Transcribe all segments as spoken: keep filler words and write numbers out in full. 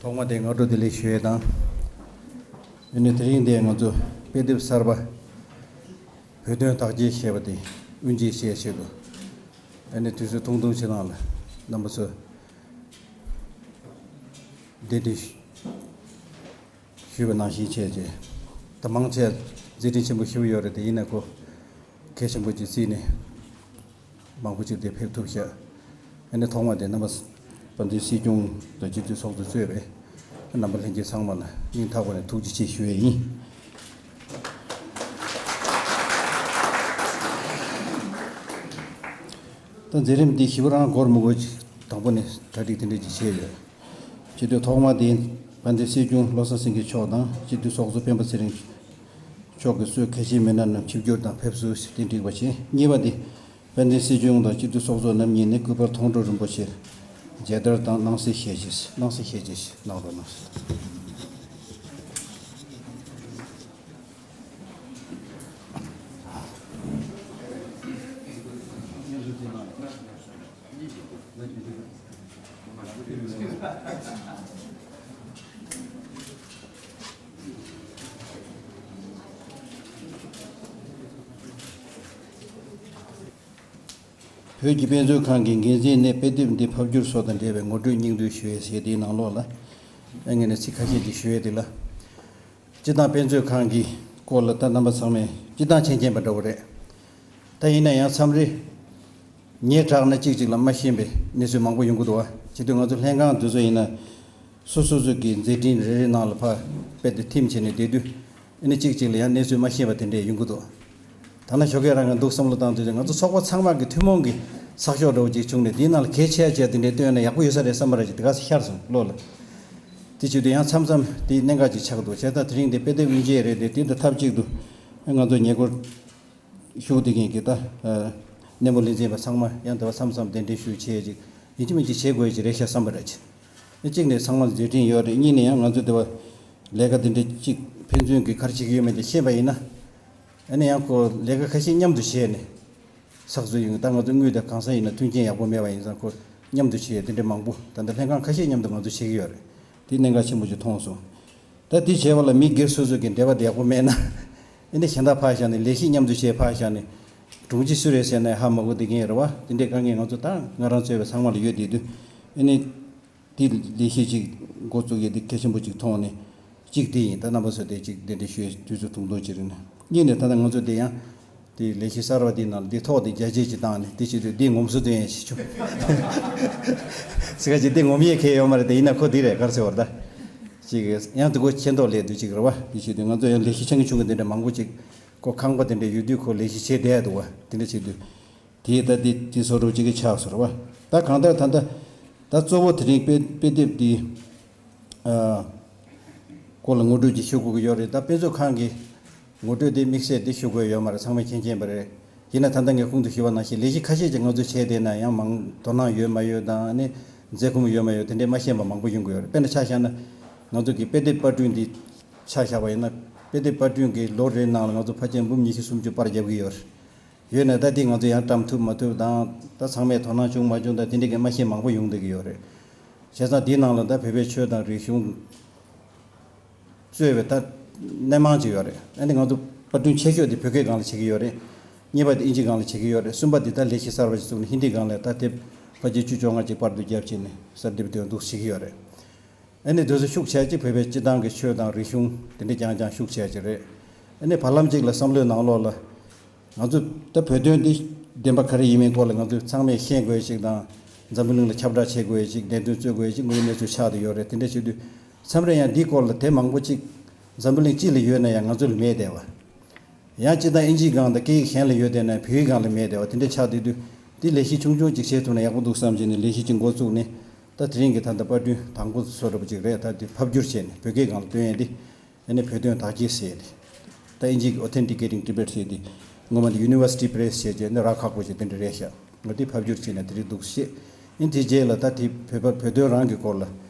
ཐོག་མ་དེ་སྔ་དྲོ་བདེ་ལེགས་ཞུ་ཡས་དང་། ཨ་ནི་དེ་རིང་འདིར་ང་ཚོ་དཔེ་དེབ་གསར་པ་བོད་དོན་བདག་གཅེས་ཞེས་པ་དེ་དབུ་འབྱེད་བྱེད་ཆེད་དུ། ཨ་ནི་དུས་ཚོད་ཐུང་ཐུང་ཞིག་ནང་ལ་རྣམ་པ་ཚོ་གདན་འདྲེན་ཞུས་པ་ནང་བཞིན་བྱས་རྗེས། ད་མང་ཆེ་མཛད་འཕྲིན་ཆེན་པོ་ཞིག་ཡོད་རེད་དེ། ཡིན་ན་ཁོ་གལ་ཆེན་པོ་ཅིག་བརྩིས་ནས་མང་པོ་ཅིག་དེ་ཕེབས་ཐུབ་ཤག་ཨ་ནི་ཐོག་མ་དེ་རྣམ་པ་དཔལ་ལྡན་སྲིད་སྐྱོང་དང་སྤྱི་འཐུས་ཚོགས་གཙོ་གཙོས་པའི་རྣམ་པ་ལྷན་རྒྱས་ཚང་མ་ལ་སྙིང་ཐག་པ་ནས་ཐུགས་རྗེ་ཆེ་ཞུ་ཡས་ཡིན། ད་མཛད་རིམ་འདི་ཞིབ་རང་འགོར་མི་དགོས་ཅིག་དང་པོ་ནས་གྲ་སྒྲིག་དེ་འདྲ་ཅིག་བྱས་ཡོད། སྤྱི་འཐུས་ཐོག་མ་དེ་དཔལ་ལྡན་སྲིད་སྐྱོང་བློ་བཟང་སེང་གེ་མཆོག་དང་སྤྱི་འཐུས་ཚོགས་གཙོ་སྤེན་པ་ཚེ་རིང་མཆོག་གིས་གཙོས་གལ་ཆེའི་མི་སྣ་རྣམས་ཆིབས་བསྒྱུར་དང་ཕེབས་བསུ་ཞུས་ཏེ་འགྲིག་པ་བྱས། གཉིས་པ་དེ་དཔལ་ལྡན་སྲིད་སྐྱོང་དང་སྤྱི་འཐུས་ཚོགས་གཙོ་རྣམ་གཉིས་ནས་སྐུ་པར་མཐོང་གྲོལ་རིན་པོ་ཆེར་མཇལ་དར་དང་སྣང་གསལ་ཞལ་བཞེས། སྣང་གསལ་ཞལ་བཞེས་གནང་རོགས་གནང་། བོད་ཀྱི་དཔེ་མཛོད་ཁང་གི་འགན་འཛིན་ནས་དཔེ་དེབ་འདི་ཕབ་བསྒྱུར་སོགས་དང་འབྲེལ་བའི་ངོ་སྤྲོད་སྙིང་བསྡུས་ཞུ་ཡས་ཟེར་དེའི་ནང་ལོགས་ལ། ཨ་ངས་ནས་ཚིག་ཁ་ཤས་ཅིག་ཞུ་ཡས་དེ་ལ། སྤྱི་བཏང་དཔེ་མཛོད་ཁང་གི་སྐོར་ལ་ད་རྣམ་པ་ཚང་མས་སྤྱི་བཏང་མཁྱེན་མཁྱེན་པ་འདྲ་བོ་རེད། ད་ཡིན་ན་ཡང་མཚམས་རེ་ཉེ་དྲགས་ན་གཅིག་གཅིག་ལ་མ་ཤེས་པའི་གནས་ཚུལ་མང་པོ་ཡོང་གི་འདུག་བ། བྱེད་དུས་ང་ཚོ་ལྷན་ཁང་འདི་ཚོ་ཡིན་ན་སོ་སོ་སོ་གི་མཛད་འཕྲིན་རེ་རེ་ནང་ལ་ཕར་དཔེ་དེ་ཐིམ་བྱས་ནས་བསྡད་དུས། ཨ་ནི་གཅིག་གཅིག་ལ་ཡང་གནས་ཚུལ་མ་ཤེས་པ་དེ་འདྲས་ཡོང་གི་འདུག་ད་ནི་ཞོགས་ཀས་རང་གིས་འདུག་བསམ་བློ་བཏང་དུས་ང་ཚོ་ཚོགས་པ་ཚང་མ་གི་ཐུན་མོང་གི་ཚགས་ཤོག་འདྲ་བོ་ཅིག་བྱུང་ནས་དེའི་ནང་ལ་གལ་ཆེ་ཆེ་དེ་འདྲས་བཏོན་ན་ཡག་པོ་ཡོད་ས་རེད་བསམ་པ་རེད་ཅིག་དེ་ག་ས་ཤར་སོང་བློ་ལ། དེ་བྱེད་དུས་ཡང་མཚམས་མཚམས་དེ་གནད་འགག་ཅིག་ཆགས་འདུག་བྱས་ཙང་དེ་རིང་དེ་དཔེ་དེབ་དབུ་འབྱེད་རེད་དེ། དེ་དང་ཐབས་གཅིག་ཏུ་ང་ཚོ་ཉེ་འཁོར་བཞུགས་བསྡད་མཁན་གྱི་ད་སྣེ་མོ་ལས་འཛིན་པ་ཚང་མ་ཡང་དེ་བ་མཚམས་མཚམས་གདན་འདྲེན་ཞུ་བྱས་ཅིག་ཡིན་གཅིག་མིན་གཅིག་བྱེད་དགོས་ཀྱི་རེད་ཤག་བསམ་པ་རེད། གཅིག་ནས་ཚང་མ་མཛད་འཕྲིན་ཡོད་རེད། གཉིས་ནས་ཡང་ང་ཚོ་དེ་བ་ལས་ཀ་དེ་འདྲ་གཅིག་ཕན་ཚུན་གྱི་ག་རེ་བྱེད་ཀྱི་ཡོད་མེད་དེ་ཤེས་པ་ཡིན་ན། ཨ་ནི་ཡང་ཁོ་ལས་ཀ་ཁ་ཤས་མཉམ་དུ་བྱས་ནས་ཚགས་ཚུད་ཡོང་། ད་ང་ཚོ་དངུལ་དང་གང་ས་ཡིན་ན་མཐུན་རྐྱེན་ཡག་པོ་མེད་པ་ཡིན་ཙང་ཁོ་མཉམ་དུ་བྱས་དེ་འདྲ་མང་པོ་ད་ལྟ་ལྷན་ཁང་ཁ་ཤས་མཉམ་དུ་ང་ཚོ་བྱེད་ཀྱི་ཡོད་རེད། དེ་གནད་འགག་ཆེན་པོ་ཅིག་མཐོང་སོང་། ད་དེ་བྱས་པ་ལ་མི་སྒེར་སོ་སོ་གི་འབྲེལ་བ་དེ་ཡག་པོ་མེད་ན། ཨ་ནི་གཞན་དག་ཕར་བཞག་ནས་ལས་གཞི་མཉམ་དུ་བྱས་ཕར་བཞག་ནས་དྲུང་ཆེ་སུ་རེད་ཟེར་ན་ཧ་མ་གོ་བསྡད་མཁན་རེད་བ། དེ་འདྲའི་དཀའ་ངལ་ང་ཚོ་ད་ང་རང་གཙོས་པའི་ཚང་མ་ལ་ཡོད་བསྡད་དུས། ཨ་ནི། དེ་ལས་གཞི་གཅིག་འགོ་བཙུགས་ཡས་དེ་གལ་ཆེན་པོ་གཅིག་མཐོང་ནས། གཅིག་དེ་ཡིན། ད་རྣམ་པ་ཚོ་དེ་གཅིག་གདན་འདྲེན་ཞུ་ཡས་དུས་ཚོད་ཐུང་ཐུང་ཅིག་རིང་ནས། གཉིས་ནས་ད་ལྟ་ང་ཚོ་དེ་ཡང་དེ་ལས་གཞི་གསར་བ་དེ་ནང་དེ་ཐོག་དེ་རྒྱ་ཆེ་ཅིག་བཏང་ནས་དེ་བྱེད་དུས་དེ་ངོམ་སོ་སྟོན་ཡས་ཞིག་བྱུང་། ཟེར་ག་ཅིག་དེ་ངོམ་ཡས་གལ་ཡོད་མ་རེད་དེ། ཡིན་ན་ཁོ་དེ་རེད་ག་རེ་ཟེར་བར་ད། ཅིག་ཡང་དེ་གོ་ཁྱེད་མདོག་ལས་དུས་ཅིག་རེད་བ། དེ་བྱེད་དུས་ང་ཚོ་ཡང་ལས་གཞི་ཆུང་ཆུང་གི་དེ་འདྲ་མང་པོ་ཅིག་ཁོ་ཁང་པ་དེ་འདྲ་ཡོད་དུས་ཁོ་ལས་གཞི་བྱེད་བསྡད་འདུག་བ། དེ་འདྲ་བྱེད་དུས། དེ་ད་དེ་དེ་སོ་རུ་ཅིག་གི་ཆགས་སོང་རེད་བ། ད་གང་ལྟར་ད་ལྟ་ད་གཙོ་བོ་དེ་རིང་དཔེ་དཔེ་དེབ་འདི་ཨ་སྐོར་ལ་ངོ་སྤྲོད་ཅིག་ཞུ་དགོས་ཀྱི་ཡོད་རེད། ད་དཔེ་མཛོད་ཁང་གི་ངོ་སྤྲོད་དེ་དམིགས་བསལ་དེ་ཞུ་དགོས་ཡོད་མ་རེད། ཚང་མས་མཁྱེན་མཁྱེན་པ་རེད། ཡིན་ན་ད་ལྟ་ངས་གོང་དུ་ཞུས་པ་ནང་བཞིན་ལས་གཞི་ཁ་ཤས་ཅིག་ང་ཚོས་བྱས་བསྡད་ན་ཡང་མང་དོ་སྣང་ཡོད་མ་ཡོད་དང་ཨ་ནི་མཛད་ཁོམ་ཡོད་མ་ཡོད་དེ་འདྲས་མ་ཤེས་པ་མང་པོ་ཡོང་གི་ཡོད་རེད། དཔེར་ན་ཆ་བཞག་ན་ང་ཚོ་གི་དཔེ་དེབ་པར་སྐྲུན་འདི་ཆ་བཞག་པ་ཡིན་ན། དཔེ་དེབ་པར་སྐྲུན་གྱི་ལོ་རེའི་ནང་ལ་ང་ཚོ་ཕལ་ཆེར་འབུམ་ཉི་ཤུ་སུམ་ཅུ་པར་རྒྱབ་ཀྱི་ཡོད་རེད། ཡོད་ནས་ད་ལྟའི་ང་ཚོ་ཡང་བཀྲམ་ཐུབ་མ་ཐུབ་དང་ད་ཚང་མས་དོ་སྣང་བྱུང་མ་བྱུང་དང་དེ་འདྲའི་གི་མ་ཤེས་མང་པོ་ཡོང་བསྡད་ཀྱི་ཡོད་རེད། བྱས་ཙང་འདིའི་ནང་ལ་ད་བོད་པའི་ཆོས་དང་རིག་གཞུང་གཙོས་པའི་ད་སྣེ་མང་ཅིག་ཡོད་རེད། ཨ་ནི་ང་ཚོ་པར་སྐྲུན་ཆེ་ཤོས་དེ་བོད་སྐད་སྒང་ལ་བྱེད་ཀྱི་ཡོད་རེད། གཉིས་པ་དེ་ཨིན་ཇི་སྒང་ལ་བྱེད་ཀྱི་ཡོད་རེད། གསུམ་པ་དེ་ད་ལས་གཞི་གསར་པ་ཞིག་བཙུགས་ནས་ཧིན་དི་སྒང་ལ་ད་དེབ་ཕལ་ཆེར་བཅུ་བཅོ་ལྔ་ཅིག་པར་དུ་བརྒྱབ་བྱས་ནས་གསར་འདེབས་དེ་འདུག་བྱེད་ཀྱི་ཡོད་རེད། ཨ་ནི་དེ་ཚོ་ཤུགས་ཆེ་ཅིག་བོད་པའི་སྤྱི་བཏང་གི་ཆོས་དང་རིག་གཞུང་དེ་འདྲ་རྐྱང་རྐྱང་ཤུགས་ཆེ་ཅིག་རེད། ཨ་ནི་བར་ལམ་ཅིག་ལ་བསམ་བློའི་ནང་ལོགས་ལ་ང་ཚོ་ད་བོད་དོན་འདི་བདེན་པ་ག་རེ་ཡིན་མིན་སྐོར་ལ་ང་ཚོ་ཚང་མས་ཤེས་དགོས་ཅིག་དང་། འཛམ་བུ་གླིང་ལ་ཁྱབ་བསྒྲགས་བྱེད་དགོས་ཅིག་བདེན་དོན་རྩོད་དགོས་ཅིག་དངོས་ཡོད་གནས་ཚུལ་ཆགས་བསྡད་ཡོད་རེད། དེ་འདྲ་བྱེད་དུས་མཚམས་རེ་ཡང་འདིའི་སྐོར་ལ་དེབ་མང་པོ་ཅིག་འཛམ་བུ་གླིང་སྤྱི་ལ་ཡོད་ན་ཡང་ང་ཚོ་ལ་མེད་བསྡད་པ། ཡང་སྤྱིར་བཏང་ཨིན་ཇིའི་སྒང་དང་སྐད་ཡིག་གཞན་ལ་ཡོད་བསྡད་ན་བོད་ཡིག་སྒང་ལ་མེད་བསྡད་པ་དེ་འདྲ་ཆགས་བསྡད་དུས། འདི་ལས་གཞི་ཆུང་ཆུང་ཅིག་བྱེད་ཐུབ་ན་ཡག་པོ་འདུག་བསམ་བྱས་ནས་ལས་གཞི་ཅིག་འགོ་བཙུགས་ནས། ད་དེ་རིང་གི་ད་ལྟ་པར་སྐྲུན་དང་པོ་བཟོ་འདྲ་པོ་ཅིག་རེད། ད་དེ་ཕབ་བསྒྱུར་བྱས་ནས་བོད་སྐད་སྒང་ལ་བཏོན་ཡས་འདི། ཨ་ནི་བོད་དོན་བདག་གཅེས་ཟེར་ཡས་འདི། ད་ཨིན་ཇིའི་Authenticating Tibet་ཟེར་ཡས་འདི། སྔོན་མ་འདི་University Press་བྱས་རྗེས་ནི་རག་ཁག་པོ་ཅིག་དེ་འདྲ་རེད་ཤག་ང་འདི་ཕབ་བསྒྱུར་བྱས་ནས་དེ་རིང་འདུག་བཤད། ཨ་ནི་དེ་རྗེས་ལ་ད་དེ་བོད་པ་བོད་དོན་རང་གི་སྐོར་ལ་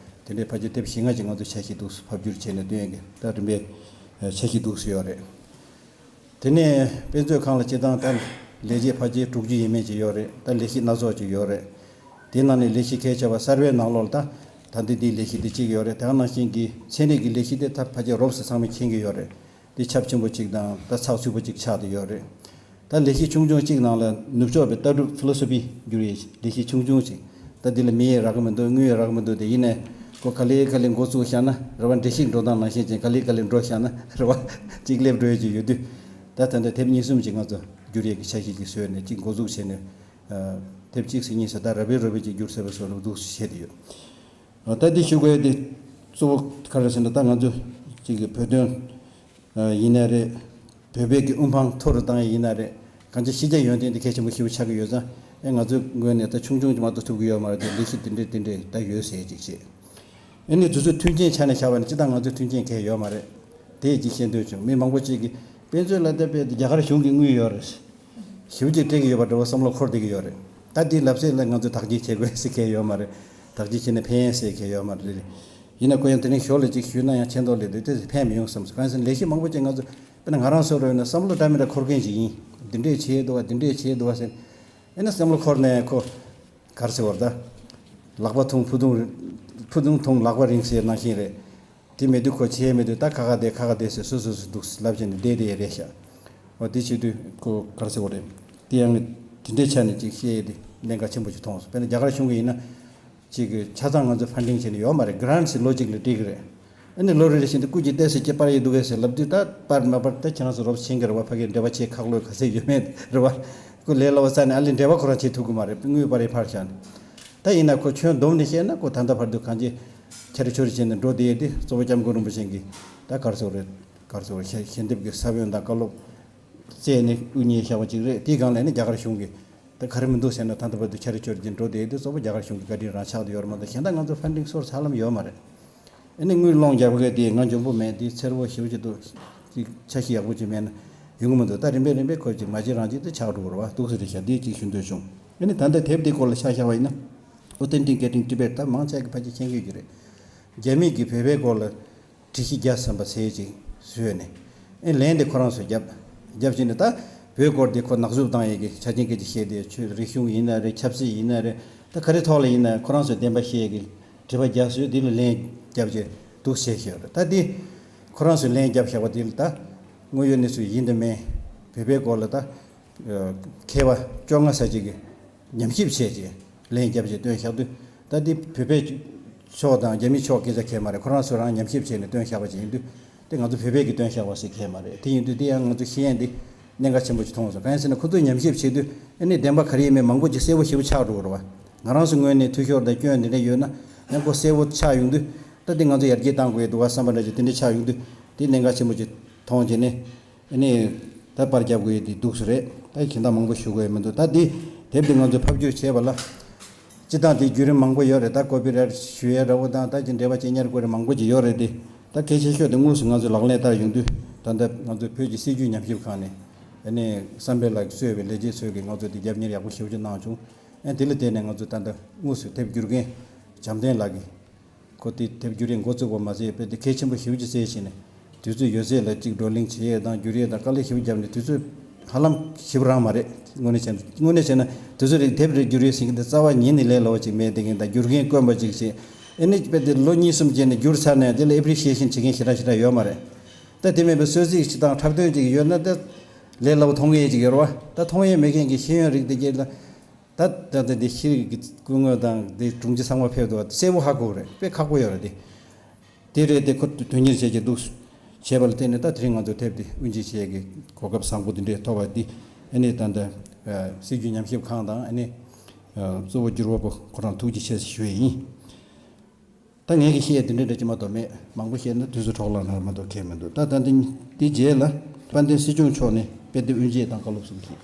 དེ་འདྲའི་ཕལ་ཆེར་དེབ་བཞི་ལྔ་ཅིག་ང་ཚོ་འཆར་གཞི་འདུག་ཕབ་བསྒྱུར་བྱས་ནས་བཏོན་ཡས་ཀྱི་ད་རིམ་པས་འཆར་གཞི་འདུག་ཡོད་རེད། དེ་ནས་དཔེ་མཛོད་ཁང་ལ་སྤྱིར་བཏང་ད་ལས་བྱེད་ཕལ་ཆེར་དྲུག་ཅུ་ཡས་མས་ཅིག་ཡོད་རེད། ད་ལས་གཞི་སྣ་ཚོགས་ཅིག་ཡོད་རེད། དེའི་ནང་ནས་ལས་གཞི་གལ་ཆེ་བ་གསར་པའི་ནང་ལོགས་ལ་ད་ ད་འདི་འདིའི་ལས་གཞི་འདི་གཅིག་ཡོད་རེད། དེ་ག་ནང་བཞིན་གྱི་ཚན་རིག་གི་ལས་གཞི་དེ་ད་ཕལ་ཆེར་རོབ་ཙམ་ཚང་མས་མཁྱེན་གྱི་ཡོད་རེད། འདི་ཁྱབ་ཆེན་པོ་གཅིག་དང་ད་ཚགས་ཚུད་པོ་གཅིག་ཆགས་བསྡད་ཡོད་རེད། ད་ལས་གཞི་ཆུང་ཆུང་གཅིག་ནང་ལ་ནུབ་ཕྱོགས་པའི་ལྟ་གྲུབ་ཕི་ལོ་སོ་ཕི་བསྒྱུར་ཡས་ལས་གཞི་ཆུང་ཆུང་ཅིག་ད་འདི་ལ་མི་ཡས་རག་གི་མི་འདུག་དངུལ་ཡས་རག་གི་མི་འདུག་དེ་ཡིན་ནའི་ཁོ་ག་ལེ་ག་ལེ་འགོ་བཙུགས་བཞག་ན་རེ་བ། འགྲིལ་ཤུགས་འགྲོ་སྟངས་ནང་བཞིན་ཅན་ག་ལེ་ག་ལེ་འགྲོ་བཞག་ན་རེ་བ་གཅིག་སླེབས་འགྲོ་ཡས་ཅིག་ཡོད་དུས། ད་ད་ལྟ་དེབ་གཉིས་གསུམ་ཅིག་ང་ཚོ་བསྒྱུར་ཡས་ཀྱི་འཆར་གཞི་ཅིག་བཟོས་ནས་གཅིག་འགོ་འཛུགས་བྱས་ནས། དེབ་གཅིག་ཟེར་གཉིས་ཟེར་ད་རབ་བེ་རབ་བེ་ཅིག་བསྒྱུར་ཟེར་བ་སོགས་ལ་འདུག་བྱས་ཏེ་ཡོད། ད་འདི་ཞུ་དགོས་དེ་གཙོ་བོ་ག་རེ་ཟེར་ན། ད་ང་ཚོ་གཅིག་གི་བོད་དོན་ཡིན་ན་རེད། བོད་པའི་གི་དབུ་འཕང་མཐོ་རུ་བཏང་ཡས་ཡིན་ན་རེད། གང་ཅི་ཤེས་བྱ་ཡོན་ཏན་དེ་གལ་ཆེན་པོ་ཞེ་པོ་ཆགས་ཀྱི་ཡོད་ཙང་། ཨེ་ང་ཚོའི་ངོས་ནས་ད་ཆུང་ཆུང་ཅིག་མ་གཏོགས་ཐུབ་ཀྱི་ཡོད་མ་རེད་དེ། ལས་གཞི་དེ་འདྲས་དེ་འདྲས་ད་ཡོད་ཟེར་ཅིག་བྱས། ཨེ་ནི་དུས་ཚོད་མཐུན་རྐྱེན་ཆ་ནས་བཞག་པ་ནི་སྤྱིར་བཏང་ང་ཚོའི་མཐུན་རྐྱེན་གང་ཡང་ཡོད་མ་རེད། དེ་ཅིག་བཤད་འདོད་བྱུང་། མི་མང་པོ་ཅིག་གིས་དཔེ་མཛོད་ལ་བལྟས་པས་རྒྱ་གར་གཞུང་གི་དངུལ་ཡོད་རེད། ཞེ་པོ་ཅིག་སྤྲད་ཀྱི་ཡོད་པ་འདྲ་བོ་བསམ་བློ་འཁོར་བསྡད་ཀྱི་ཡོད་རེད། ད་འདི་ལབ་ཚད་ལ་ང་ཚོས་དག་སྐྱེལ་བྱེད་དགོས་ཟེར་མཁན་ཡོད་མ་རེད། དག་སྐྱེལ་བྱས་ནས་ཕན་ཟེར་མཁན་ཡོད་མ་རེད། ཡིན་ན་ཁོ་ཡང་དེ་རིང་ཞོར་ལ་ཅིག་ཞུས་ན་ཡང་ཕྱིན་ཐོག་ལས་དེ་དེ་ཕན་མི་ཡོང་བསམ་སོང་། གང་ཡིན་ཟེར་ན་ལས་གཞི་མང་པོ་ཅིག་ང་ཚོ་དཔེར་ན་ང་རང་ཚོ་རོལ་ན་བསམ་བློ་འདྲ་མི་འདྲ་འཁོར་མཁན་ཅིག་ཡིན། འདི་འདྲས་བྱས་འདུག་བ། འདི་འདྲས་བྱས་འདུག་བ་ཟེར། ཨེ་ན་བསམ་བློ་འཁོར་ནས་ཁོ་ག་རེ་ཟེར་བ་རེད། ད་ལག་པ་ཐུང་ཕུ་ཐུང་། ཕུ་ཐུང་ཐུང་ལག་པ་རིང་ཟེར་ནང་བཞིན་རེད། དེ་མེད་དུས་ཁོ་བྱས་མེད་དུས་ད་ཁ་ཁ་བསྡད་ཁ་ཁ་བསྡད་ཟེར་སོ་སོ་སོ་འདུག་ལབ་བྱས་ནས་བསྡད་བསྡད་ཡས་རེད་ཤག་འོ་དེ་བྱེད་དུས་ཁོ་ག་རེ་ཟེར་བ་རེད། དེ་ཡང་དེ་འདྲའི་ཆ་ནས་ཅིག་བཤད་ཡས་དེ་གནད་འགག་ཆེན་པོ་ཅིག་མཐོང་སོང་། དཔེར་ན་རྒྱ་གར་གཞུང་གི་ཡིན་ན། ཅིག་གི་ཆ་ཚང་ང་ཚོ་ཕན་ཌིང་བྱས་ནས་ཡོད་མ་རེད། གྷི་རན་ཊི་ཟེར་ལོ་གཅིག་ལ་སྤྲད་ཀྱི་རེད། ཨ་ནི་ལོ་རེ་རེ་བཞིན་དུ་སྐུ་མཁྱེན་བལྟས་ཚེ་ཁྱེད་སྤར་ཡས་འདུག་གས་ཟེར་ལབ་དུས། ད་སྤར་མ་སྤར་ད་ཁྱེད་རང་ཚོ་རོབ་ཤེས་ཀྱི་རེད་བ། ཕ་གིའི་འབྲེལ་བ་བྱེད་ཁག་ལོས་ག་ཚད་ཡོད་མེད་རེད་བ། སྐུ་ལས་སླ་བ་ས་ནས་ཨ་ལས་འབྲེལ་བ་ཁོ་རང་བྱེད་ཐུབ་ཀྱི་མ་རེད། དངུལ་སྤར་ཡས་ཕར་བཞག་ནས། ད་ཡིན་ན་ཁོ་ཁྱོན་བསྡོམས་ནས་བཤད་ན་ཁོ་ད་ལྟ་བར་དུ་གང་ཅི་ཁྱེར་ཆོར་བྱས་ནས་འགྲོ་བསྡད་ཡས་དེ་གཙོ་བོ་སྐྱབས་མགོན་རིན་པོ་ཆེ་གིས་ད་ག་རེ་ཟེར་བ་རེད། ག་རེ་ཟེར་བ་རེད། ཞལ་འདེབས་ཀྱི་ས་བོན་དང་བཀའ་སློབ་བསྩལ་ནས་དབུ་བརྙེས་བཞག་པ་ཅིག་རེད། དེའི་སྒང་ལ་ནི་རྒྱ་གར་གཞུང་གིས་ད་ག་རེ་མི་འདུག་ཟེར་ན། ད་ལྟ་བར་དུ་ཁྱེར་ཆོར་གྱིས་འགྲོ་བསྡད་དེ་གཙོ་བོ་རྒྱ་གར་གཞུང་གི་བཀའ་དྲིན་རང་ཆགས་བསྡད་ཡོད་རེད་མ་གཏོགས། གཞན་དག་ང་ཚོ་ཕན་ཌིང་སོར་ས་ལམ་ཡོད་མ་རེད། ཨ་ནི་དངུལ་སློང་རྒྱག་པ་གི་དེ་ང་འཇོན་པོ་མེད། དེ་འཚེར་པོ་ཞེ་པོ་ཅིག་འདུག་ཅིག་འཆར་གཞི་ཡག་པོ་ཅིག་མེད་ན་ཡོང་གི་མི་འདུག་ད་རིམ་པས་རིམ་པས་ཁོ་ཅིག་མ་བྱེད་རང་བྱེད་དུ་ཆགས་འགྲོ་གི་རེད་བ། འདུག་ཟེར་རེད་ཤག་འདི་ཅིག་ཞུ་འདོད་བྱུང་། ཨ་ནི་ད་ལྟ་དེབ་འདི་སྐོར་ལ་ཆ་བཞག་པ་ཡིན་ན། Authenticating Tibet། ད་མང་ཆེ་གི་ཕལ་ཆེར་མཁྱེན་གྱི་ཡོད་ཀྱི་རེད། རྒྱ་མི་གིས་བོད་པའི་སྐོར་ལ་འགྲེལ་བཤད་བརྒྱ་ཙམ་པ་ཟེར་ཅིག་བཟོས་ནས། ཨེ་ལན་དེ་ཁོ་རང་ཚོས་བརྒྱབ། བརྒྱབ་བྱས་ནས་ད་བོད་སྐོར་དེ་ཁོ་ནག་བསུབ་བཏང་ཡས་ཀྱི་ཆ་རྐྱེན་སྐད་ཆ་བཤད་དེ། ཆོས་རིག་གཞུང་ཡིན་ན་རེད། ཆབ་སྲིད་ཡིན་ན་རེད། ད་ག་རེ་ཐོག་ལ་ཡིན་ན་ཁོ་རང་ཚོས་བདེན་པ་བཤད་ཡས་ཀྱི་དྲི་བ་བརྒྱབ་བཟོས། དེ་ལ་ལན་བརྒྱབ་བྱས་འདུག་བྱས་ཤག་རེད། ད་དེ་ཁོ་རང་ཚོས་ལན་བརྒྱབ་བཞག་པ་དེ་ལ་ད་དངོས་ཡོད་གནས་ཚུལ་ཡིན་དང་མིན། བོད་པའི་སྐོར་ལ་ད་མཁས་པ་བཅོ་ལྔ་ཙམ་ཅིག་གིས་ཉམས་ཞིབ་བྱས་རྗེས་ལན་བརྒྱབ་རྗེས་བཏོན་བཞག་དུས། ད་འདི་བོད་པའི་ཕྱོགས་དང་རྒྱ་མིའི་ཕྱོགས་སྐད་ཆ་གང་ཡང་མ་རེད། ཁོ་རང་ཚོ་རང་ཉམས་ཞིབ་བྱས་ནས་བཏོན་བཞག་པ་ཅིག་ཡིན་དུས། དེ་ང་ཚོ་བོད་པས་ཀྱིས་བཏོན་བཞག་པ་ཞིག་གང་ཡང་མ་རེད། དེ་ཡིན་དུས་དེ་ཡང་ང་ཚོ་ཤེས་ཡས་འདི་གནད་འགག་ཆེན་པོ་ཞིག་མཐོང་སོང་། གང་ཡིན་ཟེར་ན་ཁོ་ཚོས་ཉམས་ཞིབ་བྱེད་དུས་ཨ་ནི་བདེན་པ་ག་རེ་ཡིན་མིན་མང་པོ་ཅིག་གསལ་པོ་ཞེ་པོ་ཆགས་འགྲོ་གི་རེད་བ། ང་རང་ཚོའི་ངོས་ནས་འཐུས་ཤོར་དང་སྐྱོན་འདི་འདྲ་ཡོད་ན་ཡང་ཁོ་གསལ་པོ་ཆགས་ཡོང་དུས། ད་འདི་ང་ཚོ་ཡར་རྒྱས་གཏང་དགོས་འདུག་བ་བསམ་པ་འདྲ་ཅིག་དེ་འདྲ་ཆགས་ཡོང་དུས། དེ་གནད་འགག་ཆེན་པོ་ཅིག་མཐོང་བྱས་ནས། ཨ་ནི་ད་པར་རྒྱབ་དགོས་ཡས་དེ་འདུག་སེ་རེད། ད་གཞན་དག་མང་པོ་ཞུ་དགོས་ཡས་མི་འདུག་ད་འདི་དེབ་འདི་ང་ཚོས་ཕབ་བསྒྱུར་བྱས་པ་ལ། སྤྱིར་བཏང་དེ་བརྒྱུད་རིམ་མང་པོ་ཡོད་རེད། ད་ཀོ་པི་རའེ་ཊི་ཞུ་ཡས་འདྲ་བོ་དང་། ད་ཅི་འབྲེལ་བ་བྱེད་ཉར་དགོས་རེད། མང་པོ་ཅིག་ཡོད་རེད་དེ། ད་གལ་ཆེ་ཤོས་དེ་དངོས་སུ་ང་ཚོས་ལག་ལེན་བསྟར་ཡོང་དུས། ད་ལྟ་ང་ཚོ་བོད་ཀྱི་སྲིད་བྱུས་ཉམས་ཞིབ་ཁང་ནས། ཨ་ནི་བསམ་འཕེལ་ལགས་གཙོས་པའི་ལས་བྱེད་ཚོས་ཀྱིས་ང་ཚོ་དེ་རྒྱབ་གཉེར་ཡག་པོ་ཞེ་པོ་ཅིག་གནང་བྱུང་། ཨ་དེ་ལ་བརྟེན་ནས་ང་ཚོ་ད་ལྟ་དངོས་སུ་དེབ་བསྒྱུར་མཁན་བྱམས་ལྡན་ལགས་ཀྱིས། ཁོ་དེ་དེབ་བསྒྱུར་ཡས་འགོ་བཙུགས་པ་མ་ཟད། དཔེ་དེ་གལ་ཆེན་པོ་ཞེ་པོ་ཅིག་བརྩིས་བྱས་ནས། དུས་ཚོད་ཡོད་ཚད་ལ་གཅིག་བགྲོ་གླེང་བྱེད་ཡས་དང་བསྒྱུར་ཡས་དང་དཀའ་ལས་ཞེ་པོ་བརྒྱབ་ནས། དུས་ཚོད་ཧ་ལམ་ཞེ་པོ་རག་མ་རེད། དངོས་གནས་བྱས་ན། དངོས་གནས་བྱས་ན་དུས་ཚོད་རིང་དེབ་རེ་བསྒྱུར་ཡས་ཟེར་མཁན་དེ་རྩ་བ་ཉིད་ནས་ལས་སླ་བོ་ཅིག་མེད། དེ་གིན་ད་བསྒྱུར་མཁན་དཀོན་པ་ཅིག་བྱས། ཨ་ནི་དཔེ་དེ་ལོ་གཉིས་གསུམ་རྗེས་ནས་བསྒྱུར་ཚར་ནས་དེ་ལ་ཨེ་པི་རི་ཤི་ཡེ་ཤན་བྱེད་མཁན་ཞེ་དྲག་ཞེ་དྲག་ཡོད་མ་རེད། ད་དེ་མིན་པའི་གསོལ་ཚིགས་ཅིག་དང་འཁྲབ་སྟོན་ཅིག་ཡོད་ན་ད་ལས་སླ་བོ་མཐོང་གི་ཡས་ཅིག་ཡོད་རེད་བ། ད་མཐོང་ཡས་མེད་མཁན་གྱི་ཤེས་ཡོན་རིགས་དེ་གྱད་ལ། ད་ད་ལྟ་འདི་ཤེས་རིག་གི་སྐུ་ངོ་དང་འདི་དྲུང་ཆེ་ཚང་མ་ཕེབས་འདུག་བ། གསལ་པོ་ཧ་གོ་རེད། དཔེ་ཁག་པོ་ཡོད་རེད་དེ། དེ་རེད་དེ། ཁོ་དོན་གཉེར་བྱེད་ཀྱི་འདུག་བྱས་པ་ལ་བརྟེན་ནས་ད་དེ་རིང་ང་ཚོ་དེབ་འདི་དབུ་འབྱེད་བྱེད་ཀྱི་གོ་སྐབས་བཟང་པོ་འདི་འདྲས་ཐོབ་པ་འདི། ཨ་ནི་ད་ལྟ་སྲིད་བྱུས་ཉམས་ཞིབ་ཁང་དང་། ཨ་ནི་གཙོ་བོ་བསྒྱུར་བ་པོ་ཁོ་རང་ཐུགས་རྗེ་ཆེ་ཞུ་ཡས་ཡིན། ད་ངས་ཀྱི་བཤད་ཡས་འདི་འདྲ་འདྲ་ཅིག་མ་གཏོགས་མེད། མང་པོ་བཤད་ན་དུས་ཚོད་འཕྲོ་བརླག་ན་མ་གཏོགས་ཁེལ་མི་འདུག་ད་ད་འདི་འདི་རྗེས་ལ་དཔལ་ལྡན་སྲིད་སྐྱོང་མཆོག་ནས་དཔེ་དེབ་དབུ་འབྱེད་དང་བཀའ་སློབ་གསུང་གི།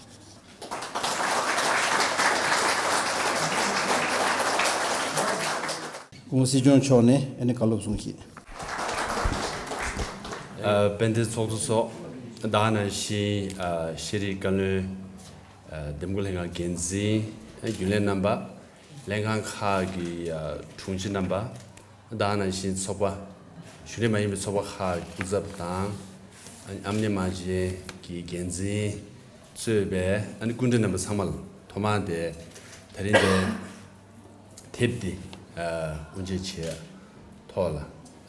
སྐུ་ངོ་སྲིད་སྐྱོང་མཆོག་ནས་ཨ་ནི་བཀའ་སློབ་གསུང་གི། ཨ། དཔལ་ལྡན་ཚོགས་གཙོ་མཆོག་དེ་ག་ནང་བཞིན། ཨ། ཤེས་རིག་བཀའ་བློན། ཨ། འདེམས་བསྐོ་ལྷན་ཁང་འགན་འཛིན། ཨ། རྒྱུན་ལས་རྣམ་པ། ལྷན་ཁང་ཁག་གི། ཨ། དྲུང་ཆེ་རྣམ་པ། དེ་ག་ནང་བཞིན་ཚོགས་པ། གཞུང་འབྲེལ་མ་ཡིན་པའི་ཚོགས་པ་ཁག་གི་སྐུ་ཚབ་དང་། ཨ་ནི་ཨམ་ཉེ་མང་ཆེན་གྱི་འགན་འཛིན་གཙོས་པའི། ཨ་ནི་སྐུ་མགྲོན་རྣམ་པ་ཚང་མ་ལ་ཐོག་མར་དེ་དེ་རིང་དེ་དེབ་འདི་ ཨ། དབུ་འབྱེད་བྱས་ཐོག་ལ།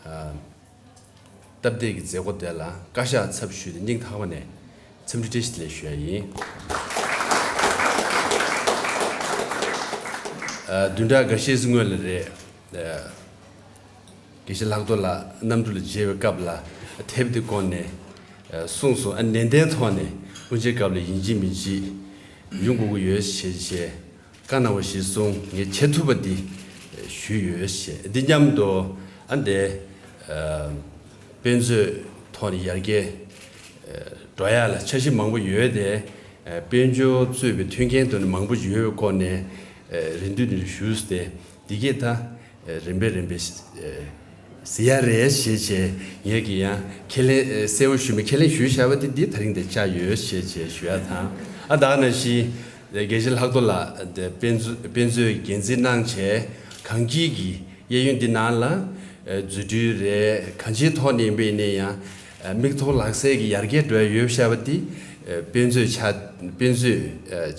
ཨ། སྟབས་བདེ་གི་མཛད་སྒོ་དེ་ལ་བཀའ་ཤག་ཚབ་ཞུས་ཏེ་སྙིང་ཐག་པ་ནས་འཚམས་འདྲི་བཀྲ་ཤིས་བདེ་ལེགས་ཞུ་ཡ་ཡིན། ཨ། བདུན་ཕྲག་འགའ་ཤས་སྔོན་ལ་རེད། ཨ། དགེ་བཤེས་ལྷག་རྡོར་ལགས་གནམ་གྲུ་ལ་མཇལ་བའི་སྐབས་ལ་དེབ་དེ་བསྐོར་ནས་གསུངས་སོང་། ཨ། ནན་ཏན་ཐོག་ནས་དབུ་འབྱེད་སྐབས་ལ་ཡིན་གཅིག་མིན་གཅིག་ཡོང་དགོས་ཀྱི་ཡོད་ཞེས་བྱས་བཀའ་གནང་བ་གཞིར་བཟུང་ངས་བྱེད་ཐུབ་པ་འདི་ཞུས་ཡོད་ཞེས། འདི་མཉམ་དུ་ཨ་འདས་དཔེ་མཛོད་ཐོག་ནས་ཡར་རྒྱས་འགྲོ་ཡ་ལ་འཆར་གཞི་མང་པོ་ཡོད་དེ། དཔལ་འབྱོར་གཙོས་པའི་མཐུན་རྐྱེན་དོན་མང་པོ་ཡོད་པའི་སྐོར་ནས་རེ་འདུན་འདི་ཞུས་ཏེ། འདི་གས་ད་རིམ་པས་རིམ་པས་ཟེར་ཡ་རེད་ཞེས་བྱས། ངས་ཀྱི་ཡང་ཁས་ལེན་གསལ་བོ་ཞུས་མེད། ཁས་ལེན་ཞུས་བཞག་པ་དེ་འདི་ད་རིང་དེ་བཅར་ཡོད་ཞེས་བྱས་ཞུ་ཡ་དང་། ཨ། ད་ནང་བཞིན་དགེ་བཤེས་ལྷག་རྡོར་ལགས་དེ་དཔེ་མཛོད་དཔེ་མཛོད་འགན་འཛིན་གནང་བྱས་གངས་སྐྱིད་ཀྱི་གཡས་གཡོན་འདི་ནང་ལ་རྫུ་འཕྲུལ་རེད། གང་ཅིའི་ཐོག་ནས་ཡིན་པ་ཡིན་ན་ཡང་མིག་མཐོང་ལག་ཟིན་གྱི་ཡར་རྒྱས་འགྲོ་ཡ་ཡོད་བཞག་པ་དེ་དཔེ་མཛོད་ཆགས་དཔེ་མཛོད་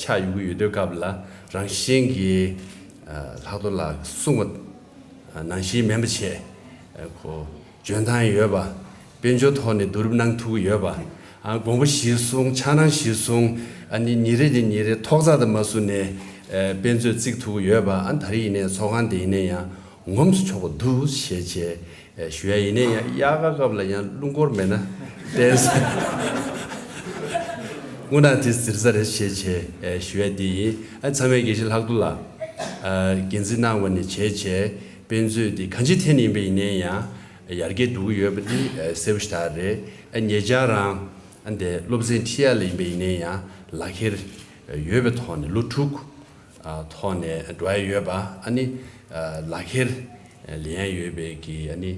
ཆགས་ཡོང་གི་ཡོད་དུས་སྐབས་ལ་རང་བཞིན་གྱི་ལྷག་རྡོར་ལགས་གསུངས་པ་ནང་བཞིན་མིན་པ་བྱས། ཁོ་འཇོན་ཐང་ཡོད་པ། དཔལ་འབྱོར་ཐོག་ནས་བསྡུ་རུབ་གནང་ཐུབ་ཀྱི་ཡོད་པ། ཨ། དགོངས་པ་གཞིར་བཟུང་འཆར་སྣང་གཞིར་བཟུང་། ཨ་ནི་ཉིན་རེ་ནས་ཉིན་རེ་ཐོག་བརྩེགས་དང་མ་བཟུང་ནས་དཔེ་མཛོད་བརྩིགས་ཐུབ་ཀྱི་ཡོད་པ། ཨ། ད་རེས་ཡིན་ནའི་ཚོགས་ཁང་དེ་ཡིན་ནའི་ཡང་ངོམས་སུ་ཆོག་པ་འདུག་ཞེས་བྱས་ཞུ་ཡ་ཡིན་ནའི་ཡང་དབྱར་ཁ་སྐབས་ལ་ཡང་རླུང་འཁོར་མེད་ན་ཏོག་ཙམ་དངོས་གནས་དེ་ཟེར་ས་རེད་ཞེས་བྱས་ཞུ་ཡ་དེ་ཡིན། ཨ། ཚང་མས་དགེ་བཤེས་ལྷག་རྡོར་ལགས་འགན་འཛིན་གནང་བ་ནས་བྱས་བྱས་དཔེ་མཛོད་འདི་གང་ཅིའི་ཐད་ནས་ཡིན་པ་ཡིན་ནའི་ཡང་ཡར་རྒྱས་འགྲོ་གི་ཡོད་པ་འདི་གསལ་པོ་ཞེ་དྲག་རེད། ཨ། ཉེ་ཆར་རང་ཨ་འདས་སློབ་ཚན་ཁྲིད་ཡ་ལ་ཡིན་པ་ཡིན་ནའི་ཡང་ལག་ཁྱེར་ཡོད་པའི་ཐོག་ནས་ལོ་དྲུག་ཐོག་ནས་འགྲོ་ཡ་ཡོད་པ། ཨ་ནི་ལག་ཁྱེར་ལེན་ཡ་ཡོད་པའི་གི་ཨ་ནི་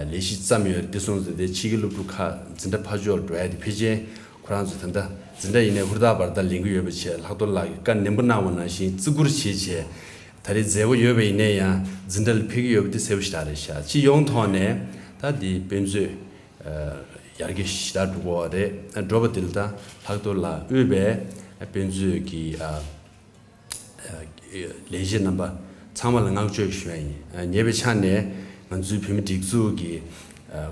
ལས་གཞི་བརྩམས་ཡོད། དེ་སོང་ཙང་དེ་ཕྱི་རྒྱལ་སློབ་ཕྲུག་ཁག་འཛིན་གྲྭ་ཕར་ཕྱོགས་འགྲོ་ཡ་དེ་ཕལ་ཆེར་ཁོ་རང་ཚོ་ད་ལྟ་འཛིན་གྲྭ་ཡིན་ནའི་ཧུར་ཐག་འབར་ཐག་ལེན་གྱི་ཡོད་པ་བྱས། ལྷག་རྡོར་ལགས་ཀྱིས་བཀའ་ནན་པོ་གནང་བ་ནང་བཞིན་བརྩི་བཀུར་བྱས་བྱས། ད་རེས་མཛད་སྒོ་ཡོད་པ་ཡིན་ནའི་ཡང་འཛིན་གྲྭ་ལ་ཕེབས་ཀྱི་ཡོད་པ་དེ་གསལ་པོ་ཞེ་དྲག་རེད་ཤག་སྤྱི་ཡོངས་ཐོག་ནས་ད་འདི་དཔེ་མཛོད་ཡར་རྒྱས་ཞེ་དྲག་འགྲོ་གི་ཡོད་རེད། འགྲོ་བ་འདི་ལ་ད་ལྷག་རྡོར་ལགས་དབུས་པའི་དཔེ་མཛོད་ཀྱི་ཨ་ལས་བྱེད་རྣམ་པ་ཚང་མ་ལ་བསྔགས་བརྗོད་ཞུ་ཡ་ཡིན། ཉེ་བའི་ཆར་ནས་ང་ཚོའི་བོད་མི་སྒྲིག་འཛུགས་ཀྱི་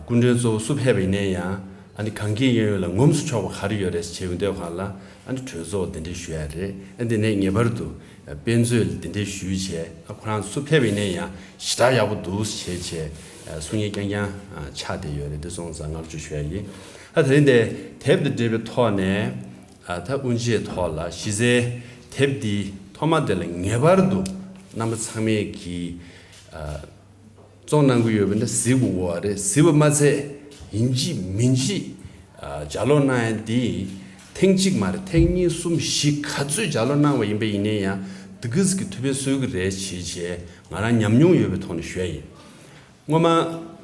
སྐུ་མགྲོན་གཙོ་བོ་སུ་ཕེབས་པ་ཡིན་ནའི་ཡང་ཨ་ནི་གངས་སྐྱིད་གཡས་གཡོན་ལ་ངོམས་སུ་ཆོག་པ་ག་རེ་ཡོད་རེད་ཟེར་ཡོང་དུས་སྒང་ལ་ཨ་ནི་གྲོས་ཚོགས་གདན་འདྲེན་ཞུ་ཡ་རེད། ཨ་འདི་ནས་ངེས་པར་དུ་དཔེ་མཛོད་ལ་གདན་འདྲེན་ཞུས་བྱས་ཨ་ཁོ་རང་སུ་ཕེབས་པ་ཡིན་ནའི་ཡང་ཞེ་དྲག་ཡག་པོ་འདུག་ཞེས་བྱས་གསུང་ཡས་རྐྱང་རྐྱང་ཆགས་བསྡད་ཡོད་རེད། འདི་སོང་ཙང་བསྔགས་བརྗོད་ཞུ་ཡ་ཡིན། ཨ་དེ་རིང་འདི་དེབ་དང་འབྲེལ་བའི་ཐོག་ནས། ཨ་ད་དབུ་འབྱེད་ཐོག་ལ་གཞི་རྩའི་དེབ་འདི་ཐོག་མ་དེ་ལ་ངེས་པར་དུ་རྣམ་པ་ཚང་མས་ཀྱིས་ཨ་བཙོང་གནང་གི་ཡོད་པ་འདི་གཟིགས་དགོས་པ་རེད། གཟིགས་པ་མ་ཚད་ཡིན་གཅིག་མིན་གཅིག་ཨ་ལྗགས་ཀློག་གནང་ཡ་འདི་ཐེངས་གཅིག་མ་རེད། ཐེངས་གཉིས་གསུམ་བཞི་ག་ཚོད་ལྗགས་ཀློག་གནང་བ་ཡིན་པ་ཡིན་ནའི་ཡང་འདི་ག་ཟིག་གི་ཐུགས་ཕན་གསོས་ཀྱི་རེད་ཞེས་བྱས་ང་རང་ཉམས་མྱོང་ཡོད་པའི་ཐོག་ནས་ཞུ་ཡ་ཡིན། སྔོན་མ་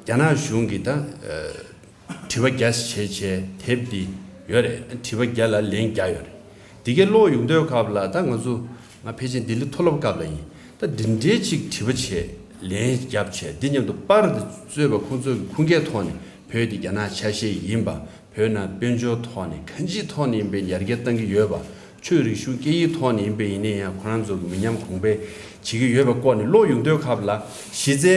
རྒྱ་ནག་གཞུང་གིས་ད་ཨ་དྲི་བ་བརྒྱ་བྱས་བྱས་དེབ་འདི་ཡོད་རེད། དྲི་བ་བརྒྱ་ལ་ལན་བརྒྱ་ཡོད་རེད། འདི་གའི་ཀློག་ཡོང་དུས་སྐབས་ལ་ད་ང་ཚོ་ང་ཕལ་ཆེར་ལྡི་ལི་མཐོ་སློབ་སྐབས་ལ་ཡིན། ད་འདི་འདྲའི་ཅིག་དྲི་བ་བྱས་ལན་བརྒྱབ་བྱས་འདི་མཉམ་དུ་པར་དུ་གཙོས་པ་ཁོང་ཚོ་གི་ཁུངས་སྐྱེལ་ཐོག་ནས་བོད་འདི་རྒྱ་ནག་ཆ་ཤས་ཡིན་པ། བོད་ནང་དཔལ་འབྱོར་ཐོག་ནས་གང་ཅིའི་ཐོག་ནས་ཡིན་པའི་ཡར་རྒྱས་གཏང་གི་ཡོད་པ། ཆོས་རིག་གཞུང་སྐད་ཡིག་ཐོག་ནས་ཡིན་པ་ཡིན་ནའི་ཡང་ཁོ་རང་ཚོ་གི་མི་ཉམས་གོང་འཕེལ་བྱེད་ཀྱི་ཡོད་པའི་སྐོར་ནས་ཀློག་ཡོང་དུས་སྐབས་ལ་གཞི་རྩའི་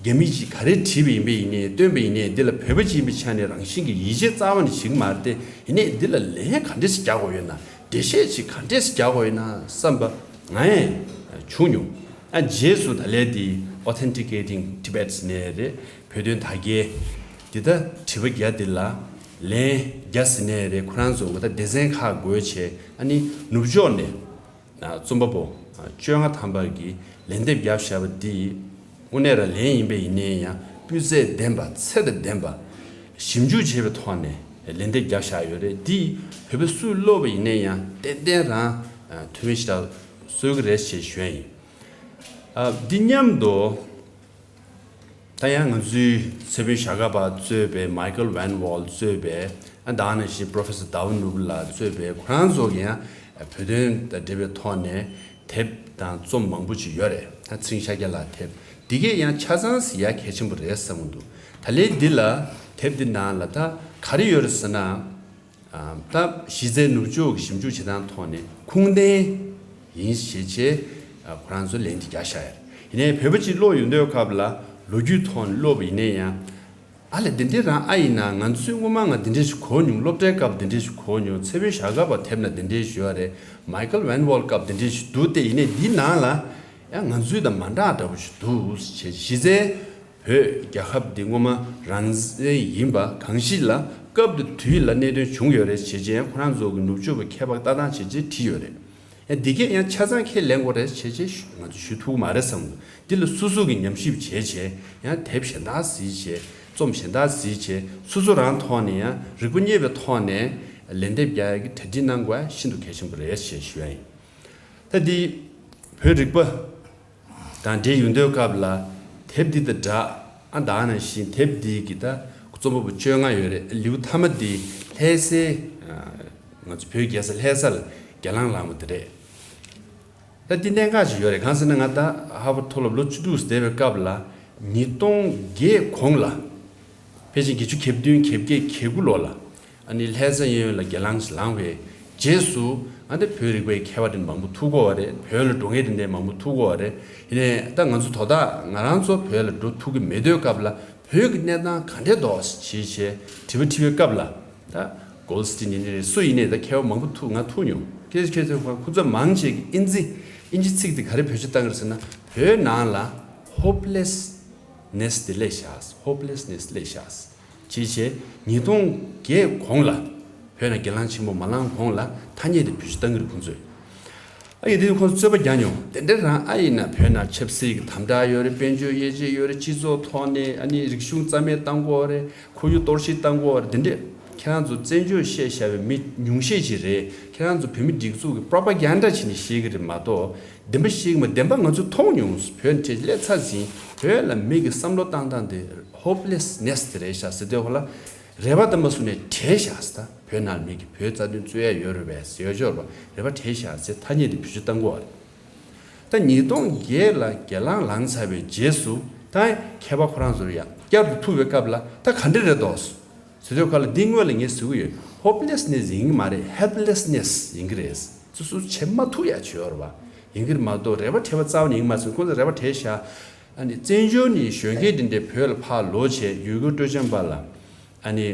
རྒྱ་མི་གཅིག་ག་རེ་བྲིས་པ་ཡིན་པ་ཡིན་ནའི་བཏོན་པ་ཡིན་ནའི་འདི་ལ་བོད་པ་གཅིག་ཡིན་པའི་ཆ་ནས་རང་བཞིན་གྱི་ཡིད་ཆེས་རྩ་བ་ནས་བྱེད་ཀྱི་མ་རེད་དེ། ཡིན་ནའི་འདི་ལ་ལན་ག་འདྲས་ཤིག་རྒྱག་དགོས་ཡོད་ན། འགྲེལ་བཤད་ཅིག་ག་འདྲས་རྒྱག་དགོས་ཡོད་ན་བསམ་པ་ང་ཡང་བྱུང་མྱོང་། ཨ་རྗེས་སུ་ད་ལན་འདི་Authenticating Tibet ནས་རེད། བོད་དོན་དར་རྒྱས་འདི་ད་དྲི་བ་བརྒྱ་འདི་ལ་ལན་བརྒྱ་ཟེར་ནས་རེད། ཁོ་རང་ཚོ་གི་ད་སྡེ་ཚན་ཁག་བགོས་བྱས་ཨ་ནི་ནུབ་ཕྱོགས་ནས་རྩོམ་པ་པོ་བཅོ་ལྔ་ཐམ་པ་གིས་ལན་འདེབས་བརྒྱབ་བཞག་པ་འདི་དངོས་གནས་རང་ལན་ཡིན་པ་ཡིན་ནའི་ཡང་སྤུས་ཚད་ལྡན་པ་ཚད་དང་ལྡན་པ་ཞིབ་འཇུག་བྱས་པའི་ཐོག་ནས་ལན་འདེབས་བརྒྱབ་བཞག་ཡོད་རེད། འདི་བོད་པ་སུས་ཀློག་པ་ཡིན་ནའི་ཡང་ཏན་ཏན་རང་ཐུགས་ཕན་ཞེ་དྲག་གསོས་ཀྱི་རེད་ཅེས་ཞུ་ཡ་ཡིན། ཨ་འདི་མཉམ་དུ་ད་ཡང་ང་ཚོའི་ཚེ་དཔོན་ཞྭ་སྒབ་པ་གཙོས་པའི་Michael Van Wall གཙོས་པའི་ཨ་ད་ནང་བཞིན་Professor Dawunnupul ལགས་གཙོས་པའི་ཁོ་རང་ཚོ་གི་ཡང་བོད་དོན་དང་འབྲེལ་བའི་ཐོག་ནས་དེབ་དང་རྩོམ་མང་པོ་ཅིག་ཡོད་རེད། ད་ཚེ་རིང་ཤཱཀྱ་ལགས་དེབ་འདི་གས་ཡང་ཆ་ཚང་ཟིག་ཡ་གལ་ཆེན་པོ་རེད་བསམ་གྱི་འདུག་ད་ལན་འདི་ལ་དེབ་འདི་ནང་ལ་ད་ག་རེ་ཡོད་རེད་ཟེར་ན། ཨ་ད་གཞི་རྩའི་ནུབ་ཕྱོགས་ཀྱི་ཞིབ་འཇུག་བྱེད་སྟངས་ཐོག་ནས་ཁུངས་ལྡན་ཡིན་ཞེས་བྱས་ཨ་ཁོ་རང་ཚོ་ལན་འདི་བརྒྱབ་བཞག་ཡ་རེད། ཡིན་ནའི་བོད་པ་གཅིག་ཀློག་ཡོང་དུས་སྐབས་ལ་ལོ་རྒྱུས་ཐོག་ནས་ཀློག་པ་ཡིན་ན་ཡང་། ཨ་ལས་འདི་འདྲའི་རང་ཨ་ཡིན་ན། ང་ཚོའི་སྔོན་མ་ང་འདི་འདྲའི་ཞིག་གོ་མྱོང་། སློབ་གྲྭའི་སྐབས་འདི་འདྲའི་ཞིག་གོ་མྱོང་། ཚེ་བོད་ཞྭ་སྒབ་པ་ཐེབས་ན་འདི་འདྲའི་ཞིག་ཡོད་རེད། མའི་ཀལ་ཝན་ཝོལ་སྐབས་འདི་འདྲའི་ཞིག་འདུག་སྟེ། ཡིན་ནའི་འདིའི་ནང་ལ་ཡང་ང་ཚོའི་དང་མ་འདྲ་འདྲ་པོ་ཞིག་འདུག་ཅེས། གཞི་རྩའི་བོད་རྒྱལ་ཁབ་འདི་སྔོན་མ་རང་བཙན་ཡིན་པ་གང་ཞིག་ལ་སྐབས་དེ་དུས་ལ་གནད་དོན་བྱུང་ཡོད་རེད་ཅེས་ཡང་ཁོ་རང་ཚོ་གི་ནུབ་ཕྱོགས་པའི་མཁས་པ་ལྟ་སྟངས་བྱས་རྗེས་བྲིས་ཡོད་རེད། ཡང་འདི་གས་ཡང་ཆ་ཚང་ཁས་ལེན་དགོས་རེད་བྱས་རྗེས་ཞུ་ང་ཚོ་ཞུ་ཐུབ་ཀྱི་མ་རེད་བསམ་འདུག་འདི་ལ་སོ་སོ་གི་ཉམས་ཞིབ་བྱས་བྱས། ཡང་དེབ་གཞན་དག་གཟིགས་བྱས། རྩོམ་གཞན་དག་གཟིགས་བྱས། སོ་སོ་རང་ཐོག་ནས་ཡང་རིག་པ་རྙེད་པའི་ཐོག་ནས་ལན་འདེབས་རྒྱག་ཡག་གི་གྲ་སྒྲིག་གནང་དགོས་ཤིན་ཏུ་གལ་ཆེན་པོ་རེད་ཅེས་ཞུ་ཡ་ཡིན། ད་འདི་བོད་རིག་པ་དང་འབྲེལ་ཡོང་དུས་སྐབས་ལ་དེབ་འདི་དང་སྦྲགས། ཨ་ད་ནང་བཞིན་དེབ་འདི་གི་ད་རྩོམ་པ་པོ་བཅོ་ལྔ་ཡོད་རེད། ལེའུ་མཐའ་མ་འདི་ལྷ་སའི་ང་ཚོ་བོད་རྒྱལ་ས་ལྷ་ས་ལ་སྒེར་ལངས་ལངས་པ་དེ་རེད། ད་འདི་གནད་འགག་ཅིག་ཡོད་རེད། གང་ཟེར་ན་ང་ད་ཧར་ཝརཌ་མཐོ་སློབ་ལོ་བཅུ་དྲུག་བསྡད་པའི་སྐབས་ལ་ཉིས་སྟོང་བརྒྱད་གོང་ལ། ཕལ་ཆེར་བརྒྱད་ཅུ་གྱ་བདུན་གྱ་བརྒྱད་གྱ་དགུ་ལོ་ལ། ཨ་ནི་ལྷ་ས་གཡས་གཡོན་ལ་སྒེར་ལངས་ལངས་པའི་རྗེས་སུ། ཨ་ནི་བོད་རིག་པའི་མཁས་པ་དེ་མང་པོ་ཐུག་གོ་བ་རེད། བོད་ལ་འགྲོ་མཁན་དེ་འདྲ་མང་པོ་ཐུག་གོ་བ་རེད། ཡིན་ནའི་ད་ང་ཚོ་དོ་བདག་ང་རང་ཚོ་བོད་ལ་འགྲོ་ཐུབ་ཀྱི་མེད་དུས་སྐབས་ལ་བོད་ཀྱི་གནས་སྟངས་ག་འདྲས་འདུག་ཅེས་བྱས་དྲི་བ་དྲི་བའི་སྐབས་ལ། ད་གོལ་སི་ཊིན་ཡིན་ནའི་རེད། སུ་ཡིན་ནའི་ད་མཁས་པ་མང་པོ་ཐུག་ང་ཐུག་མྱོང་། ཁྱེད་ཁྱེད་ཚོ་ཁོ་ཚོ་མང་ཆེ་གིས་ཨིན་ཇི་ཨིན་ཇི་ཚིག་དེ་ག་རེ་བེད་སྤྱོད་བཏང་གི་རེད་ཟེར་ན། བོད་ནང་ལ་ཧོབ་ལེ་སི་ནེ་སི་དེ་སླེབས་ཤག་ཧོབ་ལེ་སི་ནེ་སི་སླེབས་ཤག་ཅེས་བྱས། ཉིས་སྟོང་བརྒྱད་གོང་ལ་བོད་ནང་སྒེར་ལངས་ཆེན་པོ་མ་ལངས་གོང་ལ་ཐ་སྙད་དེ་བེད་སྤྱོད་བཏང་གི་རེད་ཁོང་ཚོས། ཨ་ཡེ་དེ་ནི་ཁོང་ཚོས་རྩོད་པ་རྒྱག་མྱོང་། དེ་འདྲ་རང་ཨ་ཡིན་ན་བོད་ནང་ཆབ་སྲིད་ཀྱི་དམ་དྲག་ཡོད་རེད། དཔལ་འབྱོར་དབྱེ་འབྱེད་ཡོད་རེད། སྤྱི་ཚོགས་ཐོག་ནས་ཨ་ནི་རིག་གཞུང་རྩ་མེད་བཏང་དགོས་རེད། ཁོར་ཡུག་གཏོར་བཤིག་བཏང་དགོས་རེད། དེ་འདྲས་ཁྱེད་རང་ཚོ་བཙན་བྱོལ་བཤད་བཞག་པའི་མི་ཉུང་ཤས་ཅིག་རེད། ཁྱེད་རང་ཚོ་བོད་མི་སྒྲིག་འཛུགས་ཀྱི་པྲོ་པ་གན་ཌ་བྱས་ནས་བཤད་ཀྱི་རེད་མ་གཏོགས། བདེན་པ་བཤད་ཀྱི་མ། བདེན་པ་ང་ཚོས་མཐོང་མྱོང་། བོད་འདྲ་སླེབས་ཚར་ཟིན། བོད་ལ་མི་གི་བསམ་བློ་བཏང་སྟངས་དེ་ཧོབ་ལེ་སི་ནེ་སི་དེ་རེད་ཤག་ཟེར་དུས་ཧོ་ལ་རེ་བ་དམ་པ་བཟུང་ནས་བྲེལ་ཤག་ཟེར། ད་བོད་ནང་མི་གི་བོད་རྩ་དོན་རྩོད་ཡ་ཡོད་རེད་པས་ཟེར་ཡོད་ཅོག་རེད་པ། རེ་བ་བྲེལ་ཤག་ཟེར་ཐ་སྙད་དེ་བེད་སྤྱོད་བཏང་གོ་བ་རེད། ད་ཉིས་སྟོང་བརྒྱད་ལ་སྒེར་ལངས་ལངས་ཚར་བའི་རྗེས་སུ་ད་མཁས་པ་ཁོ་རང་ཚོར་ཡང་བསྐྱར་དུ་ཐུག་པའི་སྐབས་ལ་ད་ག་འདྲ་རེད་འདུག་ཟེར་དུས་ཁ་ལ། འདི་སྔོན་ལ་ངས་ཟེར་གི་ཡོད། ཧོབ་ལེ་སི་ནེ་སི་ཡིན་གི་མ་རེད། ཧེལ་པ་ལེ་སི་ནེ་སི་ཡིན་གི་རེད། སོ་སོ་བྱེད་མ་ཐུབ་ཡ་ཅིག་ཡོད་རེད་པ། ཡིན་གི་རེད་མ་གཏོགས་རེ་བ་བྲལ་བ་རྩ་བ་ནས་ཡིན་མ་སོང་། ཁོང་ཚོ་རེ་བ་བྲལ་ཤག་ཨ་ནི་བཙན་བྱོལ་ནས་གཞོན་སྐྱེས་དེ་འདྲས་བོད་ལ་ཕར་ལོག་བྱས་ཡུལ་སྐོར་སྤྲོ་འཆམ་པ་ལ་ཨ་ནི་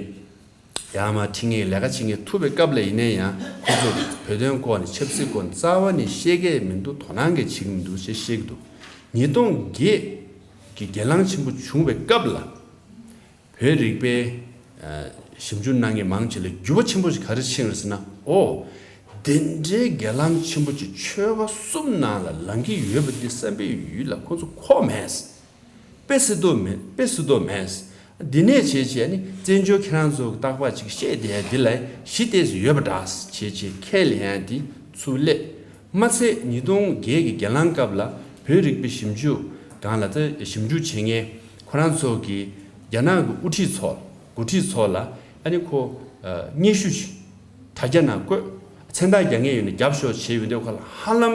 ཡར་མར་ཁྲིད་མཁན་ལས་ཀ་བྱེད་མཁན་ཐུག་པའི་སྐབས་ལ་ཡིན་ན་ཡང་། ཁོང་ཚོ་བོད་དོན་སྐོར་ནས་ཆབ་སྲིད་སྐོར་ནས་རྩ་བ་ནས་བཤད་མཁན་མི་འདུག་དོ་སྣང་གིས་བྱེད་ཀྱི་མི་འདུག་ཅེས་བཤད་ཀྱི་འདུག་ཉིས་སྟོང་བརྒྱད་ཀྱི་སྒེར་ལངས་ཆེན་པོ་བྱུང་བའི་སྐབས་ལ། བོད་རིག་པའི་ཨ་ཞིབ་འཇུག་གནང་མཁན་མང་ཆེ་ལ་འགྱུར་བ་ཆེན་པོ་ཞིག་ག་རེ་ཕྱིན་རེད་ཟེར་ན། ཨོ། འདི་འདྲའི་སྒེར་ལངས་ཆེན་པོ་ཅིག་ཆོལ་ཁ་གསུམ་ནང་ལ་ལངས་ཀྱི་ཡོད་པ་འདི་བསམ་པའི་ཡུལ་ལ་ཁོང་ཚོ་ཁོག་མེད། དཔེ་སྲིད་དོ་མེད། དཔེ་སྲིད་དོ་མེད། འདི་ནས་བྱས་བྱས་ནི་བཙན་བྱོལ་ཁྱེད་རང་ཚོ་གི་རྟག་པར་ཅིག་བཤད་བསྡད་ཡ་འདི་ལ་གཞི་གཏད་སུ་ཡོད་པ་འདྲ་བྱས་བྱས་ཁས་ལེན་ཡ་འདི་ཚུར་སླེབས། མ་ཚད་ཉིས་སྟོང་བརྒྱད་ཀྱི་སྒེར་ལངས་སྐབས་ལ་བོད་རིག་པའི་ཞིབ་འཇུག་སྒང་ལ་ད་ཞིབ་འཇུག་བྱེད་མཁན་ཁོ་རང་ཚོ་གི་རྒྱ་ནག་གི་དབུ་ཁྲིད་ཚོ་འགོ་ཁྲིད་ཚོ་ལ་ཨ་ནི་ཁོ་ཨ་སྙན་ཞུ་ཞིག་དྲ་རྒྱ་ནང་བཀོད། མཚན་རྟགས་རྒྱག་མཁན་ཡོད་ན་རྒྱབ་ཤོག་བྱས་ཡོད་འདུག་ཁ་ལ་ཧ་ལམ་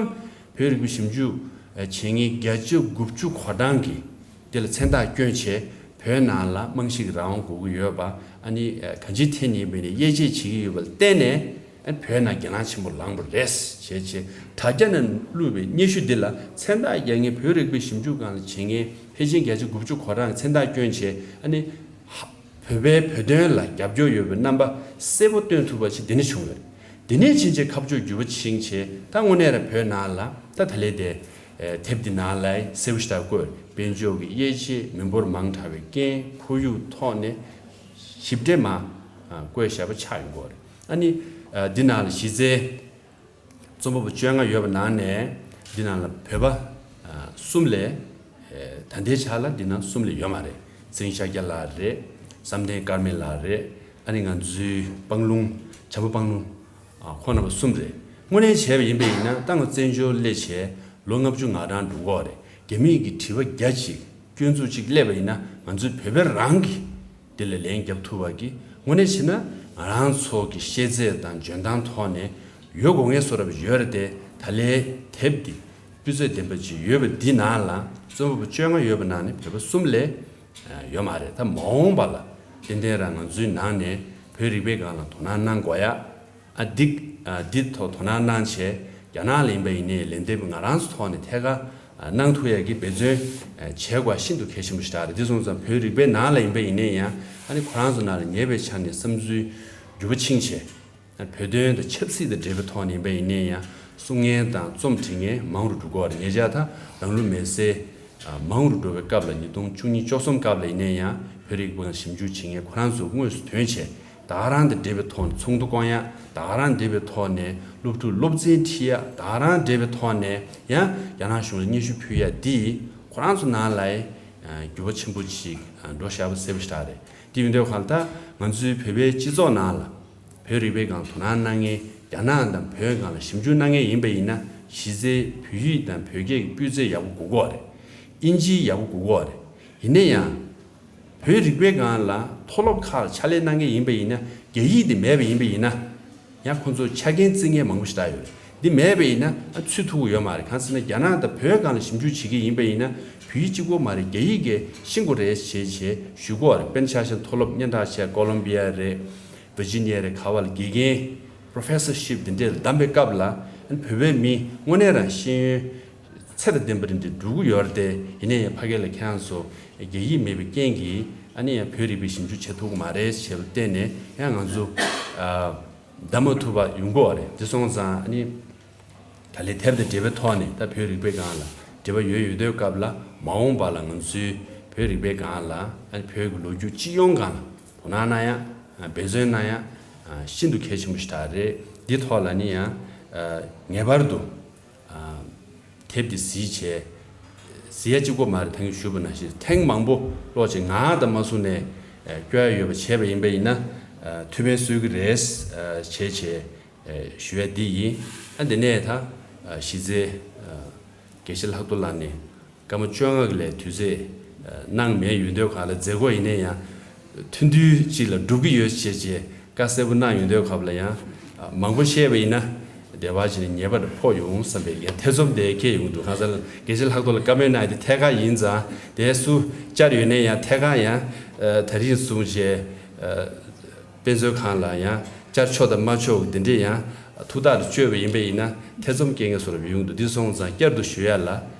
བོད་རིག་པའི་ཞིབ་འཇུག་བྱེད་མཁན་བརྒྱ་ཆ་དགུ་བཅུ་གོ་གྲངས་ཀྱིས་དེ་ལ་མཚན་རྟགས་བསྐྱོན་བྱས། བོད་ནང་ལ་རྨང་གཞི་གི་རང་དབང་དགོས་ཀྱི་ཡོད་པ། ཨ་ནི་གང་ཅིའི་ཐད་ནས་ཡིན་པ་ཡིན་ནའི་དབྱེ་འབྱེད་བྱེད་ཀྱི་ཡོད་པ་ལ་བརྟེན་ནས། ཨ་ནི་བོད་ནང་སྒེར་ལངས་ཆེན་པོ་ལངས་པ་རེད་ཅེས་བྱས། དྲ་རྒྱ་ནང་བླུགས་པའི་སྙན་ཞུ་འདི་ལ་མཚན་རྟགས་རྒྱག་མཁན་བོད་རིག་པའི་ཞིབ་འཇུག་སྒང་ལ་བྱེད་མཁན་ཕལ་ཆེར་བརྒྱ་ཆ་དགུ་བཅུ་གོ་གྲངས་ཀྱིས་མཚན་རྟགས་བསྐྱོན་བྱས། ཨ་ནི་ཧ་བོད་པའི་བོད་དོན་ལ་རྒྱབ་སྐྱོར་ཡོད་པའི་རྣམ་པ་གསལ་པོ་སྟོན་ཐུབ་པ་ཞིག་འདི་ནས་བྱུང་ཡོད་རེད། འདི་ནས་ཕྱིན་ཆད་ཁ་ཕྱོགས་འགྱུར་བ་ཕྱིན་བྱས། ད་དངོས་གནས་རང་བོད་ནང་ལ་ད་ད་ལས་དེ་དེབ་འདི་ནང་ལ་གསལ་པོ་ཞེ་དྲག་བཀོད། དཔལ་འབྱོར་གྱི་དབྱེ་འབྱེད། མི་འབོར་མང་དྲགས་པའི་རྐྱེན། ཁོར་ཡུག་ཐོག་ནས་ཞིབ་ཕྲ་མ་བཀོད་བཞག་པ་ཆགས་ཡོང་གི་ཡོད་རེད། ཨ་ནི་འདི་ནང་ལ་གཞི་རྩའི་རྩོམ་པ་པོ་བཅོ་ལྔ་ཡོད་པ་ནང་ནས་འདི་ནང་ལ་བོད་པ་གསུམ་ལས། ད་ལྟའི་ཆ་ལ་འདི་ནང་གསུམ་ལས་ཡོད་མ་རེད། ཚེ་རིང་ཤཱཀྱ་ལགས་རེད། བསམ་གཏན་དཀར་མེ་ལགས་རེད། ཨ་ནི་ང་ཚོའི་སྤང་ལུང་། བྱམས་པ་སྤང་ལུང་། ཁོང་རྣམ་པ་གསུམ་རེད། དངོས་གནས་བྱས་པ་ཡིན་པ་ཡིན་ན་ད་ང་བཙན་བྱོལ་སླེབས་བྱས་ལོ་ལྔ་བཅུ་ང་གྲངས་འགྲོ་གི་ཡོད་རེད། རྒྱ་མིས་ཀྱི་དྲི་བ་བརྒྱ་ཅིག་སྐྱོན་འཛུགས་གཅིག་སླེབས་པ་ཡིན་ན་ང་ཚོའི་བོད་པ་རང་གིས་དེ་ལ་ལན་རྒྱབ་ཐུབ་པ་གི། དངོས་གནས་བྱས་ན་ང་རང་ཚོ་གི་ཤེས་ཚད་དང་འཇོན་ཐང་ཐོག་ནས་ཡོད་དགོས་ངེས་བཟོ་འདྲ་པོ་ཡོད་རེད་དེ། ད་ལས་དེབ་འདི་སྤུས་ཚད་ལྡན་པ་ཅིག་ཡོད་པ་འདི་ནང་ལ་རྩོམ་པ་པོ་བཅོ་ལྔ་ཡོད་པ་ནང་ནས་བོད་པ་གསུམ་ལས་ཡོད་མ་རེད། ད་མ་འོངས་པ་ལ་ཏན་ཏན་རང་ང་ཚོའི་ནང་ནས་བོད་རིག་པའི་སྒང་ལ་དོ་སྣང་གནང་དགོས་ཡ། ཨ་འདི་ཨ་འདི་ཐོག་དོ་སྣང་གནང་བྱས། རྒྱ་ནག་ལ་ཡིན་པ་ཡིན་ནའི་ལན་འདེབས་ང་རང་ཚོ་ཐོག་ནས་ཐད་ཀར་ གནང་ཐུབ་ཡག་གི་འབད་བརྩོན་བྱེད་དགོས་ཤིན་ཏུ་གལ་ཆེན་པོ་ཞིག་རེད། དེ་སོང་ཙང་བོད་རིག་པའི་ནང་ལ་ཡིན་པ་ཡིན་ནའི་ཡང་ཨ་ནི་ཁོ་རང་ཚོ་ནང་ལ་ཉེ་བའི་ཆར་ནས་བསམ་ཚུལ་འགྱུར་བ་ཕྱིན་བྱས། བོད་དོན་དང་ཆབ་སྲིད་དང་འབྲེལ་བའི་ཐོག་ནས་ཡིན་པ་ཡིན་ནའི་ཡང་གསུང་མཁན་དང་རྩོམ་འབྲི་མཁན་མང་རུ་འགྲོ་གི་ཡོད་རེད། ཉེ་ཆར་ད་རང་ལུས་མེར་སྲེག་མང་རུ་འགྲོ་བའི་སྐབས་ལ་ཉིས་སྟོང་བཅུ་གཉིས་བཅུ་གསུམ་སྐབས་ལ་ཡིན་ནའི་ཡང་བོད་རིག་པ་ཞིབ་འཇུག་བྱེད་མཁན་ཁོ་རང་ཚོ་དངོས་སུ་ཐོན་བྱས་ད་ག་རང་དང་འབྲེལ་བའི་ཐོག་ནས་ཚོགས་འདུ་བསྐོང་ཡག་ད་ག་རང་འབྲེལ་བའི་ཐོག་ནས་སློབ་ཕྲུག་སློབ་ཚན་ཁྲིད་ཡག་ད་ག་རང་འབྲེལ་བའི་ཐོག་ནས་ཡང་རྒྱ་ནག་གཞུང་ལ་སྙན་ཞུ་ཕུལ་ཡག་འདིས་ཁོ་རང་ཚོ་ནང་ལ་འགྱུར་བ་ཆེན་པོ་ཅིག་འགྲོ་བཞག་པ་གསལ་པོ་ཞིག་རེད། དེ་ཡིན་དུས་གང་ལྟར་ང་ཚོའི་བོད་པའི་སྤྱི་ཚོགས་ནང་ལ། བོད་རིག་པའི་སྒང་དོ་སྣང་གནང་མཁན་རྒྱ་ནག་དང་བོད་སྒང་ལ་ཞིབ་འཇུག་གནང་མཁན་ཡིན་པ་ཡིན་ན་གཞི་རྩའི་བོད་ཡིག་དང་བོད་སྐད་ཀྱི་སྤུས་ཚད་ཡག་པོ་དགོས་ཀྱི་ཡོད་རེད། ཨིན་ཇིའི་ཡག་པོ་དགོས་ཀྱི་ཡོད་རེད། ཡིན་ན་ཡང་། བོད་རིག་པའི་སྒང་ལ་མཐོ་སློབ་ཁག་ལ་ཕྱག་ལས་གནང་མཁན་ཡིན་པ་ཡིན་ན་རྒྱ་ཡིག་དེ་མེད་པ་ཡིན་པ་ཡིན་ན། ཡང་ཁོང་ཚོ་ཆ་རྐྱེན་བརྩི་མཁན་མང་པོ་ཞིག་རག་ཡོད་རེད། འདི་མེད་པ་ཡིན་ན་ཨ་ཚུད་ཐུབ་ཀྱི་ཡོད་མ་རེད། གང་ཟེར་ན་རྒྱ་ནག་དང་བོད་སྒང་ལ་ཞིབ་འཇུག་བྱེད་ཀྱི་ཡིན་པ་ཡིན་ན་བོད་ཡིག་གཅིག་པོ་མ་རེད། རྒྱ་ཡིག་གི་ཤེས་དགོས་རེད་ཞེས་བྱས་ཞུ་གི་ཡོད་རེད། དཔེར་ན་ཆ་བཞག་ན་མཐོ་སློབ་སྙན་གྲགས་ཆེ་ཀོ་ལོམ་བི་ཡ་རེད། ཝི་ཇི་ནི་ཡ་རེད། ག་བ་ལ་དགེ་རྒན་པོ་རོ་ཕེ་སར་ཤིབ་འདི་འདྲས་ལ་བདམས་པའི་སྐབས་ལ་ཨ་ནི་བོད་པའི་མི་དངོས་གནས་རང་ཤེས་ཡོན་ཚད་དང་ལྡན་པ་འདི་འདྲས་འགྲོ་གི་ཡོད་རེད་དེ། ཡིན་ན་ཡང་ཕ་གི་ལ་ཁྱེད་རང་ཚོ་རྒྱ་ཡིག་མེད་པའི་རྐྱེན་གྱིས་ཨ་ནི་ཡང་བོད་རིག་པའི་ཞིབ་འཇུག་བྱེད་ཐུབ་ཀྱི་མ་རེད་ཞེས་པ་བརྟེན་ནས་ཡང་ང་ཚོ་ཨ་བདམས་མ་ཐུབ་པ་ཡོང་གི་ཡོད་རེད། དེ་སོང་ཙང་ཨ་ནི། ད་ལན་དེབ་དང་འབྲེལ་བའི་ཐོག་ནས་ད་བོད་རིག་པའི་སྒང་ལ་འབྲེལ་བ་ཡོད་ཡོད་དུས་སྐབས་ལ་མ་འོངས་པ་ལ་ང་ཚོའི་བོད་རིག་པའི་སྒང་ལ་ཨ་ནི་བོད་ཀྱི་ལོ་རྒྱུས་སྤྱི་ཡོངས་སྒང་ལ་དོ་སྣང་གནང་ཡག་འབད་བརྩོན་གནང་ཡག་ཤིན་ཏུ་གལ་ཆེན་པོ་ཞིག་རེད། འདི་ཐོག་ལ་ནི་ཡང་ངེས་པར་དུ་དེབ་འདི་གཟིགས་བྱས། གཟིགས་ཡག་གཅིག་པོ་མ་རེད། ད་གིན་ཞུས་པ་ནང་བཞིན་ཐེངས་མང་པོ་ཀློག་བྱས། ང་དང་མ་སུ་ནས་སྐྱོ་ཡག་ཡོད་པ་བྱས་པ་ཡིན་པ་ཡིན་ན་ཐུགས་ཕན་གསོས་ཀྱི་རེད་བྱས་བྱས། ཞུ་ཡ་འདི་ཡིན། ཨ་འདི་ནས་ད་གཞི་རྩའི་དགེ་བཤེས་ལྷག་རྡོར་ལགས་ནས་སྐར་མ་བཅོ་ལྔ་གི་ལས་དུས་ཚོད་གནང་མེད་ཡོད་དུས་ག་ལ་མཛད་སྒོ་ཡིན་ན་ཡང་ཐུང་ཐུང་ཅིག་ལ་འགྲུབ་ཀྱི་ཡོད་ཅེས་ཅེས་བཀའ་གསལ་པོ་གནང་ཡོད་དུས་སྐབས་ལ་ཡང་མང་པོ་བཤད་པ་ཡིན་ན་བདེ་བ་ཅིག་ནས་ཉེས་པ་འདྲ་ཕོག་ཡོང་བསམ་པའི་ཡང་ཐེ་ཚོམ་དེ་སྐྱེས་ཡོང་འདུག་གང་ཟེར་ན་དགེ་བཤེས་ལྷག་རྡོར་ལ་བཀའ་མོལ་གནང་ཡ་དེ་ཐད་ཀར་ཡིན་ཙང་དེ་སུ་བཅར་ཡོད་ན་ཡང་ཐད་ཀར་ཡང་ད་རིང་བཟུང་བྱས། དཔེ་མཛོད་ཁང་ལ་ཡང་བཅར་ཆོག་དང་མ་ཆོག་འདི་འདྲས་ཡང་ཐུགས་ཐག་ལ་བཅོལ་བ་ཡིན་པ་ཡིན་ན་ཐེ་ཚོམ་སྐྱེ་མཁན་བཟོ་འདྲ་ཡོང་འདུག་འདི་སོང་ཙང་བསྐྱར་དུ་ཞུ་ཡ་ལ་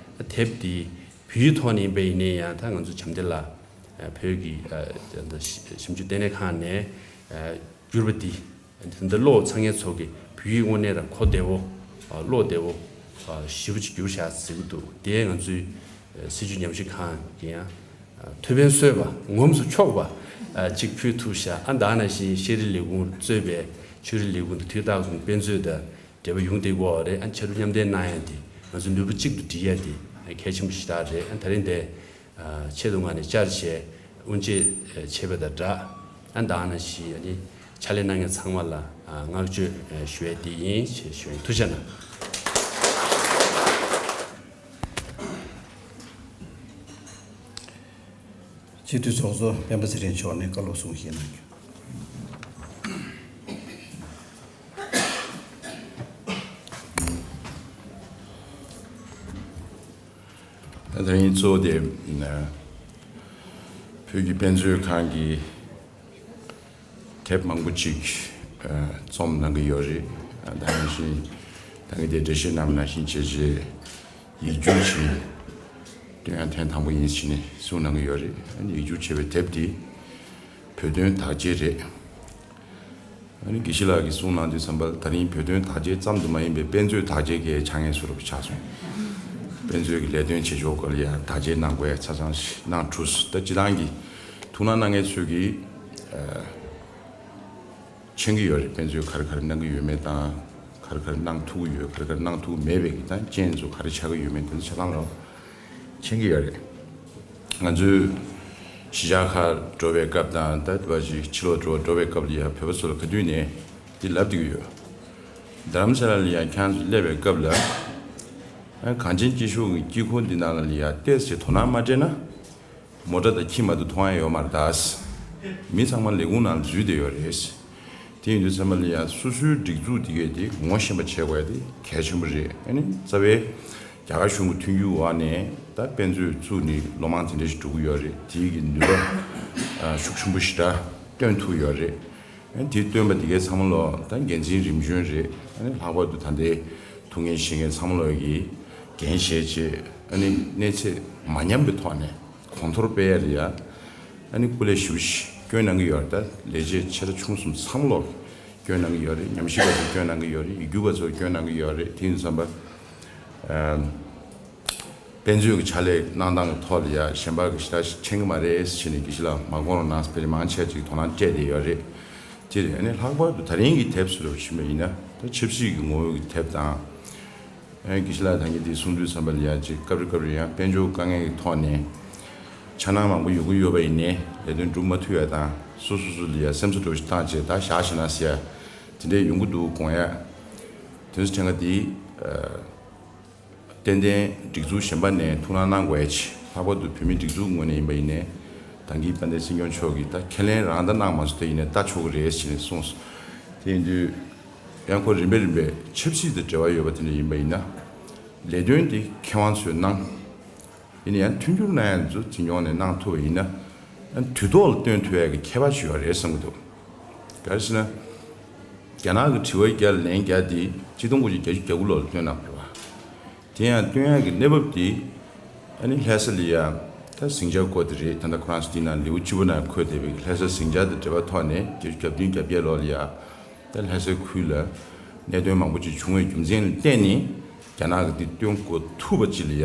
དེབ་འདི་བོད་ཡིག་ཐོག་ནས་ཡིན་པ་ཡིན་ནའི་ཡང་ད་ང་ཚོ་བྱམས་བདེ་ལགས་བོད་ཀྱི་ཞིབ་འཇུག་ལྟེ་གནས་ཁང་ནས་བསྒྱུར་བ་འདི་འདི་ཀློག་ཚར་མཁན་ཚོ་གིས་བོད་ཡིག་དངོས་གནས་རང་གོ་བདེ་བོ་ཀློག་བདེ་བོ་ཞིབ་པོ་ཅིག་བསྒྱུར་བཞག་ཟེར་གྱི་འདུག་དེ་ང་ཚོའི་སྲིད་བྱུས་ཉམས་ཞིབ་ཁང་གི་ཡང་ཐུགས་ཕན་གསོས་པ་ངོམས་སུ་ཆོག་པ་ཅིག་ཕུལ་ཐུབ་ཤག་ཨ་ད་ནང་བཞིན་ཤེས་རིག་ལས་ཁུངས་གཙོས་པའི་ཆོས་རིག་ལས་ཁུངས་དང་དུས་རྟག་ཏུ་དཔེ་མཛོད་དང་འབྲེལ་བ་ཡོང་བསྡད་ཀྱི་ཡོད་རེད། ཨ་ཕྱར་གྲུ་མཉམ་འདེགས་གནང་ཡ་དེ་ང་ཚོ་ནུས་པ་གཅིག་ཏུ་སྒྲིལ་ཡ་དེ་གལ་ཆེན་པོ་ཞེ་དྲག་རེད། ཨ་ད་རིང་དེ་ཆེད་དུ་མངགས་ནས་བཅར་བྱས་དབུ་འབྱེད་བྱས་པ་དང་སྦྲགས་ཨ་ད་ནང་བཞིན་ཨ་ནི་ཕྱག་ལས་གནང་མཁན་ཚང་མ་ལ་བསྔགས་བརྗོད་ཞུ་ཡ་དེ་ཡིན་ཞེས་ཞུ་ཡིན། ཐུགས་རྗེ་གནང་། སྤྱི་འཐུས་ཚོགས་གཙོ་སྤེན་པ་ཚེ་རིང་མཆོག་ནས་བཀའ་སློབ་གསུང་བཤད་གནང་རྒྱུ། ད་དེ་རིང་གཙོ་བོ་དེ་བོད་ཀྱི་དཔེ་མཛོད་ཁང་གི་དེབ་མང་པོ་ཅིག་རྩོམ་གནང་གི་ཡོད་རེད། ད་ནང་བཞིན་ད་གིན་དེ་འགྲེལ་བཤད་གནང་བ་ནང་བཞིན་བྱས་རྗེས་ཡིག་སྒྱུར་བྱས་ཏེ་ཡང་ཐེངས་དང་པོ་ཡིན་ཕྱིན་ནས་གསུང་གནང་གི་ཡོད་རེད། ཡིག་སྒྱུར་བྱས་པའི་དེབ་འདི་བོད་དོན་དག་ཆ་རེད། ཨ་ནི་དགེ་བཤེས་ལགས་ཀྱིས་གསུངས་གནང་དུས་ཙམ་པ་ལ་ད་རིང་བོད་དོན་དག་ཆ་ཙམ་དུ་མ་ཡིན་པའི་དཔེ་མཛོད་དག་ཆ་གི་ཆ་ངེས་སུ་རུབ་ཆགས་སོང་། དཔེ་མཛོད་ཀྱི་ལས་དོན་བྱེད་ཕྱོགས་སྐོར་ལ་ཡང་དག་ཆ་གནང་དགོས་ཡ་ཆ་ཚང་ཞིག་གནང་གྲུབ་སོང་། ད་སྤྱི་བཏང་གི་ཐུགས་སྣང་གནང་མཁན་ཚོས་ཀྱིས་མཁྱེན་གྱི་ཡོད་རེད། དཔེ་མཛོད་ག་རེ་ག་རེ་གནང་གི་ཡོད་མེད་དང་། ག་རེ་ག་རེ་གནང་ཐུབ་ཀྱི་ཡོད། ག་རེ་ག་རེ་གནང་ཐུབ་ཀྱི་མེད་པའི་གི་ད་རྐྱེན་ཚོ་ག་རེ་ཆགས་ཀྱི་ཡོད་མེད་དེ་ཚོ་ཆ་ཚང་རོགས་མཁྱེན་གྱི་ཡོད་རེད། ང་ཚོས་གཞིས་ཆགས་ཁག་འགྲོ་བའི་སྐབས་དང་ད་དེ་བ་ཞིག་ཕྱི་ལོགས་འགྲོ་འགྲོ་བའི་སྐབས་ལ་ཡང་བོད་པ་ཚོ་ལ་ག་དུས་ནས་འདི་ལབ་བསྡད་ཀྱི་ཡོད། རྡ་རམ་ས་ལ་ལ་ཡང་ཁྱེད་རང་ཚོ་སླེབས་པའི་སྐབས་ལ་ཨ་གངས་ཅན་སྐྱིད་གཤོངས་ཀྱི་དཀྱིལ་འཁོར་འདི་ནང་ལ་ལ་ཡང་ཏོག་ཙམ་དོ་སྣང་མ་སྤྲད་ན། མོ་ཊ་དང་ཁྱི་མ་གཏོགས་མཐོང་ཡ་ཡོད་མ་རེད་ད། མི་ཚང་མ་ལས་ཁུངས་ནང་འཛུལ་བསྡད་ཡོད་རེད། དེ་ཡིན་དུས་ཚང་མ་ལ་ཡང་སོ་སོའི་སྒྲིག་འཛུགས་དེ་གས་དེ་ངོ་ཤེས་པ་བྱེད་དགོས་ཡ་དེ་གལ་ཆེན་པོ་རེད། ཨ་ནི་རྩ་བའི་རྒྱ་གར་གཞུང་གི་མཐུན་འགྱུར་འོག་ནས་ད་དཔེ་མཛོད་བཙུགས་ནས་ལོ་མང་དེ་འདྲ་ཞིག་འགྲོ་གི་ཡོད་རེད། དེའི་གི་ནུས་པ་ཤུགས་ཆེན་པོ་ཞེ་དྲག་བཏོན་ཐུབ་ཡོད་རེད། ཨ་ནི་དེ་བཏོན་པ་དེ་གས་ཚང་མ་ལོ་ད་འགན་འཛིན་རིམ་བྱོན་རེད། ཨ་ནི་ལྷག་པར་དུ་ད་ལྟའི་ཐུགས་འགན་བཞེས་མཁན་ཚང་མ་ལོ་གི་ འགན་བཞེས་བྱས། ཨ་ནི་གནས་ཚད་མ་ཉམས་པའི་ཐོག་ནས་གོང་མཐོར་སྤེལ་ཡ་ལ་ཡ། ཨ་ནི་སྐུ་ལས་ཞེ་པོ་ཞིག་སྐྱོན་གནང་གི་ཡོད་རེད། ད་ལས་བྱེད་ཆེ་ཕྲ་ཆུང་གསུམ་ཚང་མ་ལོག་སྐྱོན་གནང་གི་ཡོད་རེད། ཉམས་ཞིབ་པ་ཚོ་སྐྱོན་གནང་གི་ཡོད་རེད། ཡིག་སྒྱུར་བ་ཚོ་སྐྱོན་གནང་གི་ཡོད་རེད། དེ་ཡིན་དུས་ཙམ་པ། ཨ། དཔེ་མཛོད་ཀྱི་ཕྱག་ལས་གནང་སྟངས་ཀྱི་ཐོག་ལ་ཡ་གཞན་པ་གི་ཞེ་དྲག་ཞིག་མཁྱེན་གྱི་མ་རེད་ཟེར་ནས་དགེ་བཤེས་ལགས་མ་དགོངས་རོགས་གནང་ཟེར། དཔེ་མང་ཆེ་ཅིག་དོ་སྣང་སྤྲད་བསྡད་ཡོད་རེད། དེ་རེད། ཨ་ནི་ལྷག་པར་དུ་ད་རིང་གི་དེབ་ཟེར་བ་ཞིག་ཡིན་ན་ད་ཆབ་སྲིད་ཀྱི་ངོ་བོ་གི་དེབ་དང་། ཨ་ནི་དགེ་བཤེས་ལགས་ད་གིན་དེ་གསུང་དུས་ཙམ་པ་ལ་ཡ་ཅིག་སྐབས་རེ་སྐབས་རེ་ཡང་དཔལ་འབྱོར་དཀའ་ངལ་གྱི་ཐོག་ནས་འཆར་སྣང་མང་པོ་ཡོད་ཀྱི་ཡོད་པ་ཡིན་ནའི་ལས་དོན་སྒྲུབ་མ་ཐུབ་ཡ་དང་། སོ་སོ་སོ་ལ་ཡ་སེམས་གསོ་འདྲ་བོ་ཞིག་བཏང་བྱས་ད་བཞག་ཤེས་ན་ཟེར་ཡ། དེ་འདྲས་ཡོང་གི་འདུག་དགོངས་ཡ། དེ་ཚོ་དྲན་ག་དེ། ཨ། ཏན་ཏན་སྒྲིག་འཛུགས་གཞན་པ་ནས་ཐུགས་སྣང་གནང་དགོས་ཡ་ཆེ། ལྷག་པར་དུ་བོད་མིའི་སྒྲིག་འཛུགས་ངོས་ནས་ཡིན་པ་ཡིན་ནའི། ད་གིན་དཔལ་ལྡན་སྲིད་སྐྱོང་མཆོག་གིས་ད་ཁས་ལེན་རང་ད་གནང་མ་སོང་། དེ་ཡིན་ནའི་ལྟ་ཆོག་གི་རེད་ཟེར་ནས་གསུངས་སོང་། དེ་ཡིན་དུས་ཡང་ཁོ་རིམ་པས་རིམ་པས་ཆབ་སྲིད་དང་འབྲེལ་བ་ཡོད་པ་དེ་འདྲ་ཡིན་པ་ཡིན་ན། ལས་དོན་དེ་མཁས་དབང་ཚོས་གནང་། ཡིན་ན་ཡང་མཐུན་འགྱུར་གནང་ཡ་ཚོ་འཛིན་སྐྱོང་ནས་གནང་ཐུབ་པ་ཡིན་ན། ཨ། དུས་ཐོག་ལ་བཏོན་ཐུབ་ཡ་གི་ཁྱད་པར་ཞིག་ཡོད་རེད་བསམ་གྱི་འདུག་ག་རེ་ཟེར་ན། རྒྱ་ནག་གི་དྲི་བ་བརྒྱ་ལན་བརྒྱ་དེ་ཆིག་སྟོང་དགུ་བརྒྱ་བརྒྱད་ཅུ་གྱ་དགུ་ལོར་བཏོན་གནང་བ་རེད་བ། དེ་ཡང་བཏོན་ཡག་གི་གནས་བབ་དེ། ཨ་ནི་ལྷ་ས་ལ་ཡ་ད་ཟིང་ཆ་བཀོད་དེ་རེད། ད་ལྟ་ཁོ་རང་ཚོ་དེའི་ནང་ལེའུ་གཅིག་པ་ནང་འཁོད་བསྡད་པའི་ལྷ་ས་ཟིང་ཆ་དང་འབྲེལ་བ་ཐོག་ནས་བརྒྱད་ཅུ་གྱ་བདུན་གྱ་བརྒྱད་ལོ་ལ་ཡ། ད་ལྷ་སའི་ཁུལ་ལ་གནད་དོན་མང་པོ་ཅིག་བྱུང་བའི་རྒྱུ་མཚན་ལ་བརྟེན་ནས་རྒྱ་ནག་གིས་འདི་སྟོན་དགོས་ཐུག་པ་ཅིག་ལ་ཡ་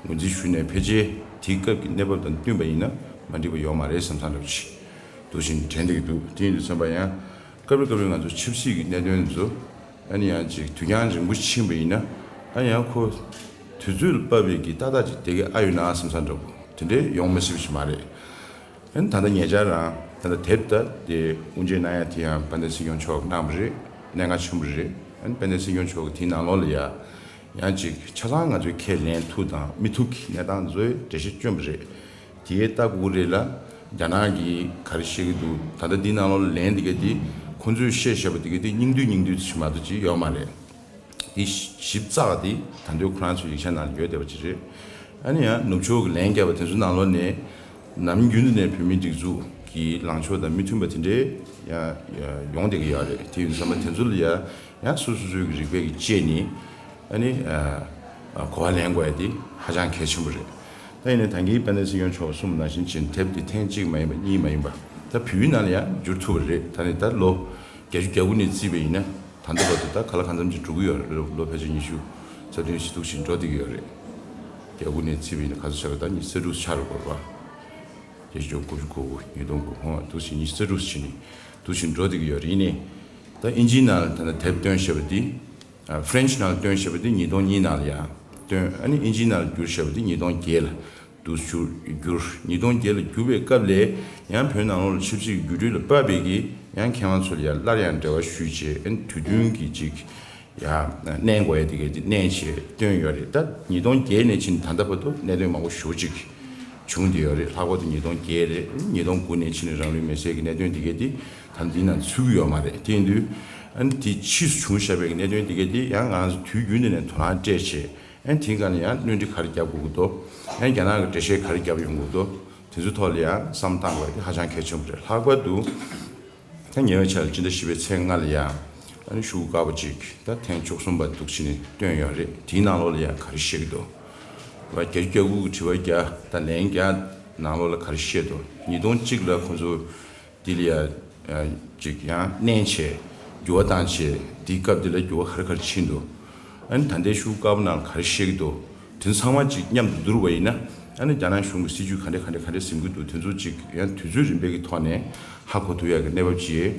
ངོས་འཛིན་ཞུས་ནས། ཕལ་ཆེར་དེའི་སྐབས་ཀྱི་གནས་བབ་དང་བསྟུན་པ་ཡིན་ན་མ་འགྲིག་པ་ཡོད་མ་རེད་བསམ་བསམ་འདྲ་པོ་ཅིག་འདུག་བཞིན་དྲན་བསྡད་ཀྱི་འདུག་དེ་ཡིན་དུས་ཙམ་པ་ཡང་སྐབས་རེ་སྐབས་རེ་ང་ཚོ་ཆབ་སྲིད་ཀྱི་གནད་དོན་ཚོ། ཨ་ནི་ཡང་ཅིག་དུས་འགྱངས་རིང་པོ་ཕྱིན་པ་ཡིན་ན། ཨ་ནི་ཡང་ཁོ་དུས་ཚོད་ལ་དཔག་པའི་གི་ཏག་ཏག་ཅིག་བསྡད་ཀྱི་ཨ་ཡོད་ན་བསམ་བསམ་འདྲ་པོ་དེ་འདྲའི་ཡོང་མི་སྲིད་པ་ཞིག་མ་རེད། ཨ་ནི་ད་ལྟ་ཉེ་ཆར་རང་ད་ལྟ་དེབ་ད་དེ་དབུ་འབྱེད་གནང་ཡ་དེ་ཡང་དཔལ་ལྡན་སྲིད་སྐྱོང་མཆོག་གནང་བ་རེད། གནད་འགག་ཆེན་པོ་རེད། ཨ་ནི་དཔལ་ལྡན་སྲིད་སྐྱོང་མཆོག་གིས་དེའི་ནང་ལོགས་ལ་ཡ་ཡང་ཅིག་ཆ་ཚང་ང་ཚོས་ཁས་ལེན་ཐུབ་དང་མི་ཐུབ་ཀྱི་གནས་སྟངས་ཚོའི་འགྲེལ་བཤད་བསྐྱོན་པ་རེད། དེའི་ལྟ་དགོས་རེད་ལ། རྒྱ་ནག་གིས་ག་རེ་བཤད་ཀྱི་འདུག་ད་ལྟ་འདི་ནང་ལོགས་ལན་འདི་ག་དེ་ཁོང་ཚོས་བཤད་བཤད་པ་འདི་ག་དེ་སྙིང་བསྡུས་སྙིང་བསྡུས་ཅིག་མ་གཏོགས་ཅིག་ཡོད་མ་རེད། དེ་ཞིབ་ཚགས་དེ་ད་དུང་ཁོ་རང་ཚོའི་ཡིག་ཆ་ནང་ལ་ཡོད་བསྡད་པ་ཅིག་རེད། ཨ་ནི་ཡང་ནུབ་ཕྱོགས་ཀྱི་ལན་བརྒྱབ་པ་དེ་ཚོ་ནང་ལོགས་ནས་ནམ་རྒྱུན་དུ་ནས་བོད་མིའི་སྒྲིག་འཛུགས་ཀྱི་ལངས་ཕྱོགས་དང་མི་མཐུན་པ་དེ་འདྲའི་ཡང་ཡང་ཡོང་བསྡད་ཀྱི་ཡོད་རེད། དེ་ཡིན་དུས་ཙམ་པ་དེ་ཚོ་ལ་ཡང་ཡང་སོ་སོ་སོའི་གི་རིག་པའི་གི་དཔྱད་ནི། ཨ་ནི་ཨ་ཨ་གོ་བ་ལེན་དགོས་ཡ་དེ་ཧ་ཅང་གལ་ཆེན་པོ་རེད། ད་ཡིན་ནའི་ད་གིན་དཔལ་ལྡན་སྲིད་སྐྱོང་མཆོག་གསུངས་པ་ནང་བཞིན་བྱས་ནས་དེབ་དེ་ཐེངས་གཅིག་མ་ཡིན་པ་གཉིས་མ་ཡིན་པ་ད་བོད་ཡིག་ནང་ལ་ཡང་བསྒྱུར་ཐུབ་པ་རེད། ད་ནི་ད་ལོ་བརྒྱད་ཅུ་གྱ་དགུ་ནས་བརྩིས་པ་ཡིན་ན་ད་ལྟ་བར་དུ་ད་ག་ལ་གང་འཚམ་ཅིག་འགྲོ་གི་ཡོད་རེད། ལོ་ལོ་ཕལ་ཆེར་ཉི་ཤུ་རྩ་བདུན་ཞིག་འདུག་བཞིན་འགྲོ་བསྡད་ཀྱི་ཡོད་རེད། གྱ་དགུ་ནས་བརྩིས་པ་ཡིན་ན་ག་ཚོད་ཆགས་རེད། ད་ཉི་ཤུ་རྩ་དྲུག་ཆགས་རེད་དགོས་རེད་པ། བརྒྱད་ཅུ་གྱ་དགུ་དགུ་བཅུ་གོ་དགུ་ཉིས་སྟོང་དགུ་ཧོ་འདུག་བཞིན་ཉི་ཤུ་རྩ་དྲུག་ཕྱིན་ནས་འདུག་བཞིན་འགྲོ་བསྡད་ཀྱི་ཡོད་རེད། ཡིན་ནའི་ད་ཨིན་ཇིའི་ནང་ལ་ད་ལྟ་དེབ་བཏོན་བཞག་པ་འདི། ཨ། ཕ་རན་ཆི་ནང་ལ་བཏོན་བཞག་པ་འདི་ཉིས་སྟོང་གཉིས་ནང་ལ་ཡང་བཏོན། ཨ་ནི་ཨིན་ཇིའི་ནང་ལ་བསྒྱུར་བཞག་པ་འདི་ཉིས་སྟོང་བརྒྱད་ལ་འདུག་བསྒྱུར་བསྒྱུར། ཉིས་སྟོང་བརྒྱད་ལ་བསྒྱུར་བའི་སྐབས་ལས་ཡང་བོད་ནང་ལོགས་ལ་ཆབ་སྲིད་ཀྱི་འགྱུར་འགྲོས་ལ་དཔག་པའི་གི་ཡང་མཁས་དབང་ཚོ་ལ་ཡང་སླར་ཡང་འབྲེལ་བ་ཞུས་བྱས། ཨ་ནི་དུས་མཐུན་གྱི་ཅིག་ཡང་མནན་དགོས་ཡ་དེ་གའི་དེ་མནན་བྱས་བཏོན་ཡོད་རེད། ད་ཉིས་སྟོང་བརྒྱད་ནས་ཕྱིན་ད་ལྟ་བར་དུ་གནད་དོན་མང་པོ་ཞེ་པོ་ཅིག་བྱུང་བསྡད་ཡོད་རེད། ལྷག་པར་དུ་ཉིས་སྟོང་བརྒྱད་རེད། ཉིས་སྟོང་དགུ་ནས་ཕྱིན་ནས་རང་ལུས་མེར་སྲེག་གི་གནད་དོན་དེ་གའི་དེ་ད་འདི་ནང་ཚུད་ཀྱི་ཡོད་མ་རེད། དེ་ཡིན་དུས་ཨ་ནི་དེ་ཕྱིས་སུ་བྱུང་བཞག་པའི་གནད་དོན་དེ་གའི་དེ་ཡང་ང་ཚོ་དུས་རྒྱུན་དུ་ནས་དོ་སྣང་སྤྲད་བྱས། ཨ་ནི་དེའི་སྒང་ལ་ཡང་གནོན་འཕྲི་ག་རེ་རྒྱབ་དགོས་ཀྱི་འདུག་ཨ་ནི་རྒྱ་ནག་གི་འགྲེལ་བཤད་ག་རེ་རྒྱབ་ཡོང་དགོས་ཀྱི་འདུག་དེ་ཚོའི་ཐོག་ལ་ཡང་བསམ་བློ་བཏང་དགོས་པ་དེ་ཧ་ཅང་གལ་ཆེན་པོ་རེད། ལྷག་པར་དུ་ད་ཉེ་བའི་ཆར་ལ་སྤྱི་ཟླ་བཞི་པའི་ཚེས་ལྔ་ལ་ཡང་ཨ་ནི་ཤོག་བུ་དཀར་པོ་ཅིག་ད་ཐེངས་བཅུ་གསུམ་པ་འདུག་བྱས་ནས་བཏོན་ཡོད་རེད། དེའི་ནང་ལོགས་ལ་ཡང་ག་རེ་བཤད་ཀྱི་འདུག་བ། བརྒྱད་ཅུ་གྱ་དགུ་གི་དྲི་བ་བརྒྱ་དང་ལན་བརྒྱ་ནང་ལོགས་ལ་ག་རེ་བཤད་འདུག་ཉིས་སྟོང་གཅིག་ལ་ཁོ་ཚོ་འདི་ལ་ཡ་ཅིག་ཡང་མནན་བྱས་འགྱུར་བ་བཏང་བྱས། འདིའི་སྐབས་འདི་ལ་འགྱུར་བ་ག་རེ་ག་རེ་ཕྱིན་འདུག་ཨ་ནི་ད་ལྟའི་ཤོག་བུ་དཀར་པོ་ནང་ག་རེ་བཤད་ཀྱི་འདུག་དེ་ཚང་མ་ཅིག་མཉམ་དུ་བསྡུར་བ་ཡིན་ན། ཨ་ནི་རྒྱ་ནག་གཞུང་གི་སྲིད་ཇུས་ག་འདྲ་ག་འདྲ་ག་འདྲ་འཛིན་གྱི་འདུག་དེ་ཚོ་ཅིག་ཡང་དུས་ཚོད་རིམ་པའི་གི་ཐོག་ནས་ཧ་གོ་ཐུབ་ཡག་གི་གནས་བབ་ཅིག་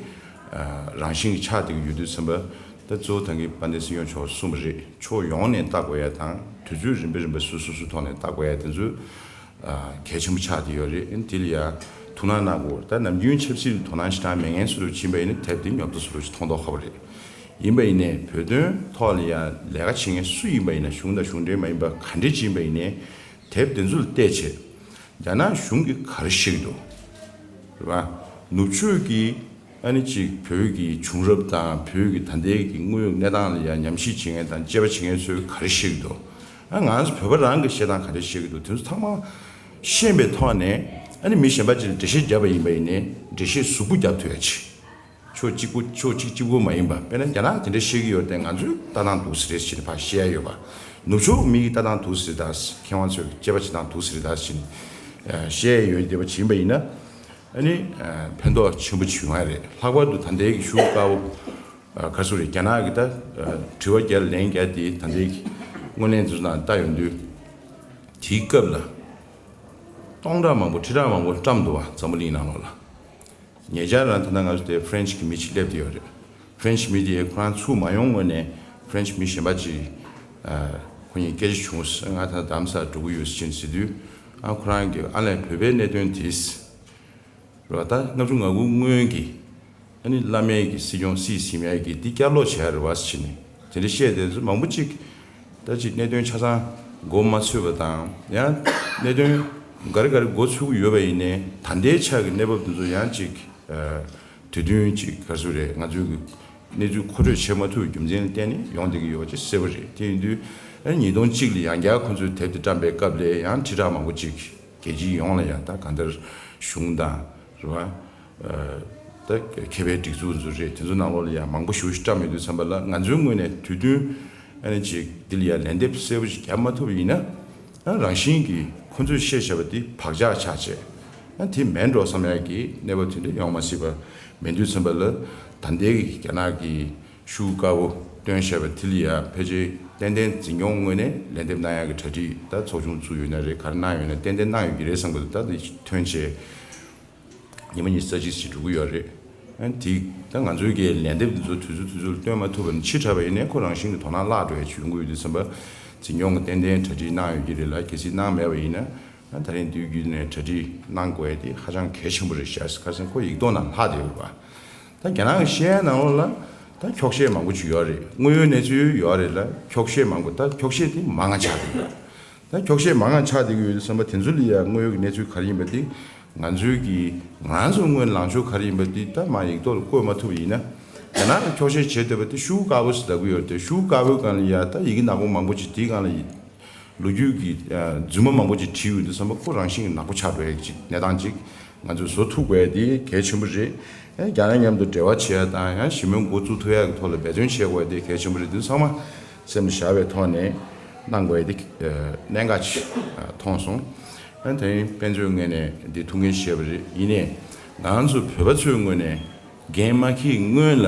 ཨ་རང་བཞིན་གྱི་ཆགས་བསྡད་ཀྱི་ཡོད་དུས་ཙམ་པ། ད་གཙོ་བོ་ད་གིན་དཔལ་ལྡན་སྲིད་སྐྱོང་མཆོག་གསུངས་པ་རེད། ཕྱོགས་ཡོངས་ནས་ལྟ་དགོས་ཡ་དང་དུས་ཚོད་རིམ་པ་རིམ་པ་སོ་སོ་སོའི་ཐོག་ནས་ལྟ་དགོས་ཡ་དེ་ཚོ་ཨ་གལ་ཆེན་པོ་ཆགས་བསྡད་ཡོད་རེད། ཨ་ནི་དེ་ལ་ཡ་ཐུགས་སྣང་གནང་དགོས། ད་ནམ་རྒྱུན་ཆབ་སྲིད་ལ་དོ་སྣང་ཞེ་དྲག་མེད་མཁན་སུ་རུ་ཕྱིན་པ་ཡིན་ན་དེབ་དེ་ཉོབ་ཏོ་སུ་རུ་ཞིག་མཐོང་མདོག་ཁ་པོ་རེད། ཡིན་པ་ཡིན་ནའི་བོད་དོན་ཐོག་ལ་ཡ་ལས་ཀ་བྱེད་མཁན་སུ་ཡིན་པ་ཡིན་ན། གཞུང་དང་གཞུང་འབྲེལ་མ་ཡིན་པ་ག་འདྲས་ཅིག་ཡིན་པ་ཡིན་ནའི་དེབ་དེ་ཚོ་ལ་བལྟས་བྱས། རྒྱ་ནག་གཞུང་གིས་ག་རེ་བཤད་ཀྱི་འདུག་རེད་པ། ནུབ་ཕྱོགས་ཀྱི་ཨ་ནི་ཅིག་བོད་ཀྱི་བྱུང་རབས་དང་བོད་ཀྱི་ད་ལྟའི་གི་དངོས་ཡོད་གནས་སྟངས་ལ་ཡང་ཉམས་ཞིབ་བྱེད་མཁན་དང་དཔྱད་པ་བྱེད་མཁན་ཚོས་ག་རེ་བཤད་ཀྱི་འདུག་ཨ་ང་ཚོ་བོད་པ་རང་གི་བཤད་སྟངས་ག་རེ་བཤད་ཀྱི་འདུག་དེ་ཚོ་ཚང་མ་ཤེས་པའི་ཐོག་ནས། ཨ་ནི་མི་གཞན་པ་ཅིག་ལ་འགྲེལ་བཤད་བརྒྱབ་པ་ཡིན་པ་ཡིན་ནའི་འགྲེལ་བཤད་གཟུགས་པོ་བརྒྱབ་ཐུབ་ཡ་ཆེ། ཕྱོགས་གཅིག་པུ་ཕྱོགས་གཅིག་གཅིག་པུ་མ་ཡིན་པ། དཔེར་ན་རྒྱ་ནག་དེ་འདྲ་བཤད་ཀྱི་ཡོད་དེ་ང་ཚོས་ལྟ་སྟངས་འདུག་ཟེར་རེད་ཟེར་ནས་ཕར་བཤད་ཡ་ཡོད་པ། ནུབ་ཕྱོགས་མི་གི་ལྟ་སྟངས་འདུག་ཟེར་ད། མཁས་དབང་ཚོས་དཔྱད་པ་བྱེད་སྟངས་འདུག་ཟེར་ད་ཕྱིན། བཤད་ཡོད་བསྡད་པ་ཕྱིན་པ་ཡིན་ན། ཨ་ནི་ཕན་ཐོགས་ཆེན་པོ་བྱུང་བ་རེད། ལྷག་པར་དུ་ད་ལྟའི་གི་ཤུགས་དཀར་པོ། ག་སུ་རེད། རྒྱ་ནག་གི་ད་དྲི་བ་བརྒྱ་ལན་བརྒྱ་དེ་ད་ལྟའི་གི་དངོས་གནས་འཛུལ་ན་ལྟ་ཡོང་དུས། དེའི་སྐབས་ལ་སྟོང་ཕྲག་མང་པོ་ཁྲི་ཕྲག་མང་པོ་བཀྲམ་འདུག་བ། འཛམ་བུ་གླིང་ནང་ལོགས་ལ། ཉེ་ཆར་རང་ད་ལྟ་ང་ཚོ་དེ་ཧྥ་རན་ཆི་གི་མི་གཅིག་སླེབས་བསྡད་ཡོད་རེད། ཧྥ་རན་ཆི་མི་དེ་ཁོ་རང་ཚུར་མ་ཡོང་སྔོན་ནས་ཧྥ་རན་ཆི་མི་གཞན་པ་གཅིག་ཁོ་གཉིས་སྐད་ཆ་བྱུང་། ང་ད་རྡ་རམ་ས་ལ་འགྲོ་གི་ཡོད་ཟེར་ཟེར་དུས། ཨ་ཁོ་རང་གིས་ཨ་ལས་བོད་པའི་གནད་དོན་དེ་རེད་བ། ད་ལྔ་བཅུ་ང་དགུ་སྔོན་གྱི་ཨ་ནི་བླ་མའི་གི་སྲིད་སྐྱོང་སྲིད་ཟིན་ཡས་ཀྱི་འདི་བསྐྱར་ལོག་བྱས་རེད་བ་ཟེར་ནས་དེ་འདྲ་བཤད་དེ་ཚོ་མང་པོ་གཅིག་ད་ཅིག་གནད་དོན་ཆ་ཚང་མགོ་མ་ཚོས་པ་དང་། ཡང་གནད་དོན་ག་རེ་ག་རེ་མགོ་ཚོས་ཀྱི་ཡོད་པ་ཡིན་ནའི་ད་ལྟའི་ཆ་གི་གནས་བབ་དེ་ཚོ་ཡང་ཅིག་དུས་རྒྱུན་ཅིག་ག་རེ་ཟེར་རེད། ང་ཚོའི་གི་གནས་ཚུལ་མཁོ་སྤྲོད་བྱེད་མ་ཐུབ་པའི་རྒྱུ་མཚན་ལ་བརྟེན་ནས་ཡོང་བསྡད་ཀྱི་ཡོད་པ་ཅིག་གསལ་པོ་རེད། དེ་ཡིན་དུས་ཨ་ཉིས་སྟོང་གཅིག་ལ་ཡང་བསྐྱར་ཁོ་ཚོས་དེབ་དེ་བཀྲམ་པའི་སྐབས་ལ་ཡང་ཁྲི་ཕྲག་མང་པོ་ཅིག་རྒྱལ་སྤྱི་ཡོངས་ལ་ཡང་ད་གང་ལྟར་གཞུང་དང་རེད་བ། ད་མཁས་པའི་སྒྲིག་འཛུགས་ཚོ་རེད། དེ་ཚོ་ནང་ལོགས་ལ་ཡང་མང་པོ་ཞེ་པོ་ཞིག་བཀྲམ་ཡོད་དུས་ཙམ་པ་ལ། ང་ཚོའི་ངོས་ནས་དུས་རྒྱུན་ཨ་ནི་ཅིག་འདི་ལ་ཡང་ལན་འདེབས་གསལ་པོ་ཞིག་བརྒྱབ་མ་ཐུབ་པ་ཡིན་ན། ཨ་རང་བཞིན་གྱིས་ཁོ་ཚོས་བཤད་བཞག་པ་འདི་བག་ཆགས་ཆགས་བྱས། ཨ་དེ་མེད་འགྲོ་བསམ་ཡག་གི་གནས་བབ་དེ་འདྲ་ཡོང་མ་སྲིད་པ་མེད་དུས་ཙམ་པ་ལ། ད་ལྟའི་གི་རྒྱ་ནག་གི་ཤུགས་དཀར་པོ་བཏོན་བཞག་པ་དེ་ལ་ཡང་ཕལ་ཆེར་ཏན་ཏན་འཛིན་སྐྱོང་ངོས་ནས་ལན་འདེབས་གནང་ཡག་གི་གྲ་སྒྲིག་ད་ཚོགས་ཆུང་བཙུགས་ཡོད་ན་རེད། ག་རེ་གནང་ཡོད་ན་ཏན་ཏན་གནང་ཡོད་ཀྱི་རེད་བསམ་གི་འདུག་ད་དེ་ཐོན་བྱས། ཉི་མ་ཉི་ཤུ་རྩ་གཅིག་ཞིག་འགྲོ་གི་ཡོད་རེད། ཨ་དེ་ད་ང་ཚོའི་གི་ལན་འདེབས་འདི་ཚོ་དུས་ཚོད་དུས་ཚོད་ལ་སྟོན་མ་ཐུབ་པ་ནི་ཕྱི་དྲགས་པ་ཡིན་ནའི་ཁོ་རང་བཞིན་གྱི་དོ་སྣང་བརླག་འགྲོ་ཡ་ཅིག་ཡོང་གི་ཡོད་དུས་ཙམ་པ། འཛིན་སྐྱོང་གི་ཏན་ཏན་གྲ་སྒྲིག་གནང་ཡོད་ཀྱི་རེད་ལ། གལ་སྲིད་གནང་མེད་པ་ཡིན་ན། ཨ་ད་རིང་དུས་རྒྱུན་ནས་གྲ་སྒྲིག་གནང་དགོས་ཡ་དེ་ཧ་ཅང་གལ་ཆེན་པོ་རེད་ཤག་ཁ་སང་ཁོ་ཡིག་ཐོག་ནང་ལྷག་བསྡད་ཡོད་རེད་པ། ད་རྒྱ་ནག་གི་བཤད་ཡ་ནང་ལོགས་ལ་ད་འཁྱོག་བཤད་མང་པོ་ཅིག་ཡོད་རེད། དངོས་ཡོད་གནས་ཚུལ་ཡོད་རེད་ལ། འཁྱོག་བཤད་མང་པོ། ད་འཁྱོག་བཤད་དེ་མང་ང་ཆགས་འདུག་ད་འཁྱོག་བཤད་མང་ང་ཆགས་བསྡད་ཀྱི་ཡོད་དུས་ཙམ་པ་དེ་ཚོ་ལ་ཡ་དངོས་ཡོད་ཀྱི་གནས་ཚུལ་ག་རེ་ཡིན་པ་དེ། ང་ཚོའི་གི་ང་རང་ཚོ་སྔོན་ལངས་ཕྱོགས་ག་རེ་ཡིན་པ་དེ་ད་མར་ཡིག་ཐོག་ལ་བཀོད་མ་ཐུབ་པ་ཡིན་ན། རྒྱ་ནག་ལ་འཁྱོག་བཤད་བྱེད་འདོད་པ་དེ་ཤུགས་དཀར་པོ་ཞིག་ལབ་ཀྱི་ཡོད་དེ། ཤུགས་དཀར་པོའི་སྒང་ལ་ཡ་ད་ཡི་གེ་ནག་པོ་མང་པོ་ཅིག་དེའི་སྒང་ལ་ཡི་ལོ་རྒྱུས་ཀྱི་རྫུན་མ་མང་པོ་ཅིག་བྲིས་ཡོད་དུས་ཙམ་པ་ཁོ་རང་བཞིན་གྱི་ནག་པོ་ཆགས་འགྲོ་ཡ་ཅིག་གནས་སྟངས་ཅིག་ང་ཚོས་བཟོ་ཐུབ་དགོས་ཡ་དེ་གལ་ཆེན་པོ་རེད། ཨེ་རྒྱ་ནག་མཉམ་དུ་འབྲེལ་བ་བྱེད་ཡ་དང་། ཡང་ཞི་མོལ་འགོ་བཙུགས་ཐུབ་ཡ་གི་ཐོག་ལ་འབད་བརྩོན་བྱེད་དགོས་ཡ་དེ་གལ་ཆེན་པོ་རེད། དེ་ཚང་མ་སེམས་ལ་བཞག་པའི་ཐོག་ནས་གནང་དགོས་ཡ་དེ་གནད་འགག་ཅིག་མཐོང་སོང་། ཨ་དེ་རིང་དཔེ་མཛོད་ངོས་ནས་འདི་ཐུགས་འགན་བཞེས་པ་རེད། ཡིན་ནའི་ང་ཚོ་བོད་པ་ཚོའི་ངོས་ནས་འགན་མ་འཁྱེར་སྔོན་ལ།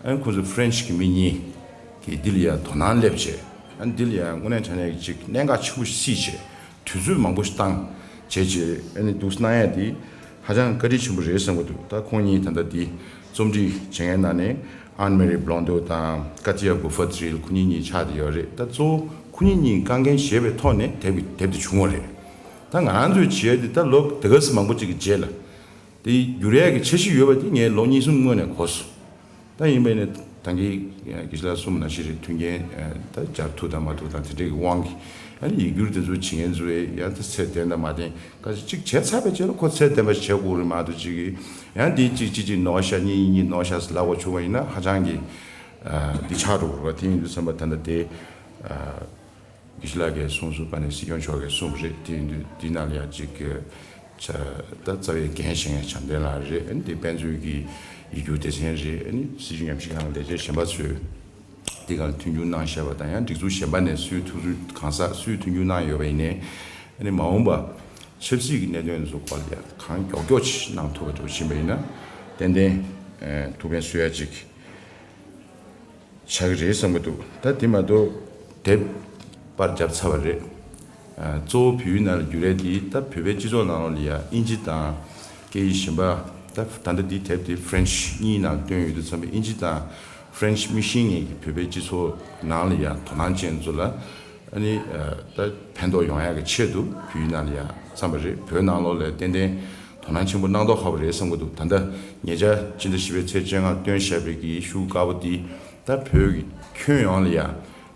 ཨ་ཁོ་ཚོ་ཧྥ་རན་ཆི་གི་མི་གཉིས་ཀྱིས་འདི་ལ་ཡ་དོ་སྣང་སླེབས་བྱས། ཨ་འདི་ལ་ཡ་དངོས་གནས་དྲང་གནས་ཅིག་གནད་འགག་ཆེན་པོ་ཞིག་སྲིད་བྱས། དུས་ཚོད་མང་པོ་ཞིག་བཏང་བྱས་བྱས། ཨ་ནི་འདུག་གནང་ཡ་དེ་ཧ་ཅང་བཀའ་དྲིན་ཆེན་པོ་རེད་བསམ་གྱི་འདུག་ད་ཁོང་གཉིས་ད་ལྟ་འདི་རྩོམ་སྒྲིག་བྱེད་མཁན་ནང་ནས་ཨན་མེ་རི་བྷི་ལོན་དོ་དང་ཀ་ཏི་ཡ་བུ་ཧྥ་ཏི་རིལ་ཁོ་གཉིས་གཉིས་ཆགས་བསྡད་ཡོད་རེད། ད་གཙོ་བོ་ཁོ་གཉིས་གཉིས་དཀའ་ངལ་བཞེས་པའི་ཐོག་ནས་དེབ་ཀྱི་དེབ་དེ་བྱུང་བ་རེད། ད་ང་རང་ཚོས་བྱས་ཏེ་ད་ལོ་དེ་ག་ཙམ་མང་པོ་ཅིག་གི་རྗེས་ལ། དེ་བསྒྱུར་ཡས་ཀྱི་འཆར་གཞི་ཡོད་པ་དེ་ངས་ལོ་གཉིས་གསུམ་སྔོན་ནས་གོ་སོང་། ད་ཡིན་པས་ནས་ད་གིན་དགེ་བཤེས་ལགས་གསུངས་ནང་བཞིན་རེད། མཐུན་རྐྱེན་ད་སྦྱར་ཐུབ་དང་མ་ཐུབ་དང་དེ་འདྲའི་དབང་གིས། ཨ་ནི་ཡིག་སྒྱུར་དེ་ཚོ་བྱེད་མཁན་ཚོ་ཡང་ད་ཚད་ལྡན་དང་མ་ལྡན་ག་ཚོད་ཅིག་བྱས་ཚར་བའི་རྗེས་ལ་ཁོ་ཚད་ལྡན་པ་ཞིག་བྱེད་དགོས་རེད་མ་གཏོགས། ཅིག་གིས་ཡང་འདི་གཅིག་གཅིག་གཅིག་ནོར་བ་ཤ་གཉིས་གཉིས་ནོར་བ་ཤ་ཟེར་ལབ་དགོས་བྱུང་བ་ཡིན་ན་ཧ་ཅང་གི་འདི་ཆགས་འགྲོ་གི་རེད་པ། དེ་ཡིན་དུས་ཙམ་པ་ད་ལྟ་དེ། དགེ་བཤེས་ལགས་ཀྱིས་གསུངས་སོང་། ཨ་ནི་སྲིད་སྐྱོང་མཆོག་གིས་གསུངས་པ་རེད། དེ་ཡིན་དུས་འདི་ནང་ལ་ཡང་ཅིག་གི་ད་རྩ་བའི་འགན་བཞེས་མཁན་བྱམས་བསྟན་ལགས་རེད། ཨ་ནི་དེ་དཔེ་མཛོད་ཀྱི་ཡིག་སྒྱུར་སྡེ་ཚན་རེད། ཨ་ནི་སྲིད་བྱུས་ཉམས་ཞིབ་ཁང་གི་ལས་བྱེད་གཞན་པ་ཚོས་འདི་སྒང་ལ་མཐུན་འགྱུར་གནང་བཞག་པ་དང་། ཡང་སྒྲིག་འཛུགས་གཞན་པ་ནས་སུས་ཐུགས་ཚུར་གང་ཟག་སུས་མཐུན་འགྱུར་གནང་ཡོད་པ་ཡིན་ནའི། ཨ་ནི་མ་འོངས་པ་ཆབ་སྲིད་ཀྱི་གནད་དོན་ཚོ་སྐོར་ལ་ཡང་གང་མགྱོགས་མགྱོགས་ཅིག་གནང་ཐུབ་པ་འདྲ་པོ་ཕྱིན་པ་ཡིན་ན་ཏན་ཏན་ཐུགས་ཕན་གསོས་ཡ་ཅིག་ཆགས་ཀྱི་རེད་བསམ་གྱི་འདུག་ད་དེ་མ་གཏོགས་དེབ་པར་བརྒྱབ་ཚར་བ་རེད། ཨ་གཙོ་བོ་བོད་ཡིག་ནང་ལ་བསྒྱུར་ཡས་དེ་ད་བོད་པའི་སྤྱི་ཚོགས་ནང་ལོགས་ལ་ཡ་དབྱིན་ཇི་དང་སྐད་ཡིག་གཞན་པ། ད་ད་ལྟ་འདི་དེབ་དེ་ཧྥ་རན་ཆི་གཉིས་ནང་བཏོན་ཡོད་དུས་ཙམ་པ་དབྱིན་ཇི་དང་ཧྥ་རན་ཆི་མི་ཤེས་མཁན་གྱི་བོད་པའི་སྤྱི་ཚོགས་ནང་ལ་ཡ་དོ་སྣང་ཅན་ཚོ་ལ། ཨ་ནི་ཨ་ད་ཕན་ཐོགས་ཡོང་ཡག་གི་ཆེད་དུ་བོད་ཡིག་ནང་ལ་ཡ་བརྩམས་པ་རེད། བོད་ནང་ལོགས་ལ་ཏན་ཏན་དོ་སྣང་ཆེན་པོ་གནང་མདོག་ཁ་པོ་རེད་བསམ་གྱི་འདུག་ད་ལྟ་ཉེ་ཆར་སྤྱི་ཟླ་བཞི་པའི་ཚེས་བཅོ་ལྔ་བཏོན་བཞག་པའི་གི་ཤུགས་དཀར་པོ་འདི་ད་བོད་ཀྱི་ཁྱོན་ཡོངས་ལ་ཡ།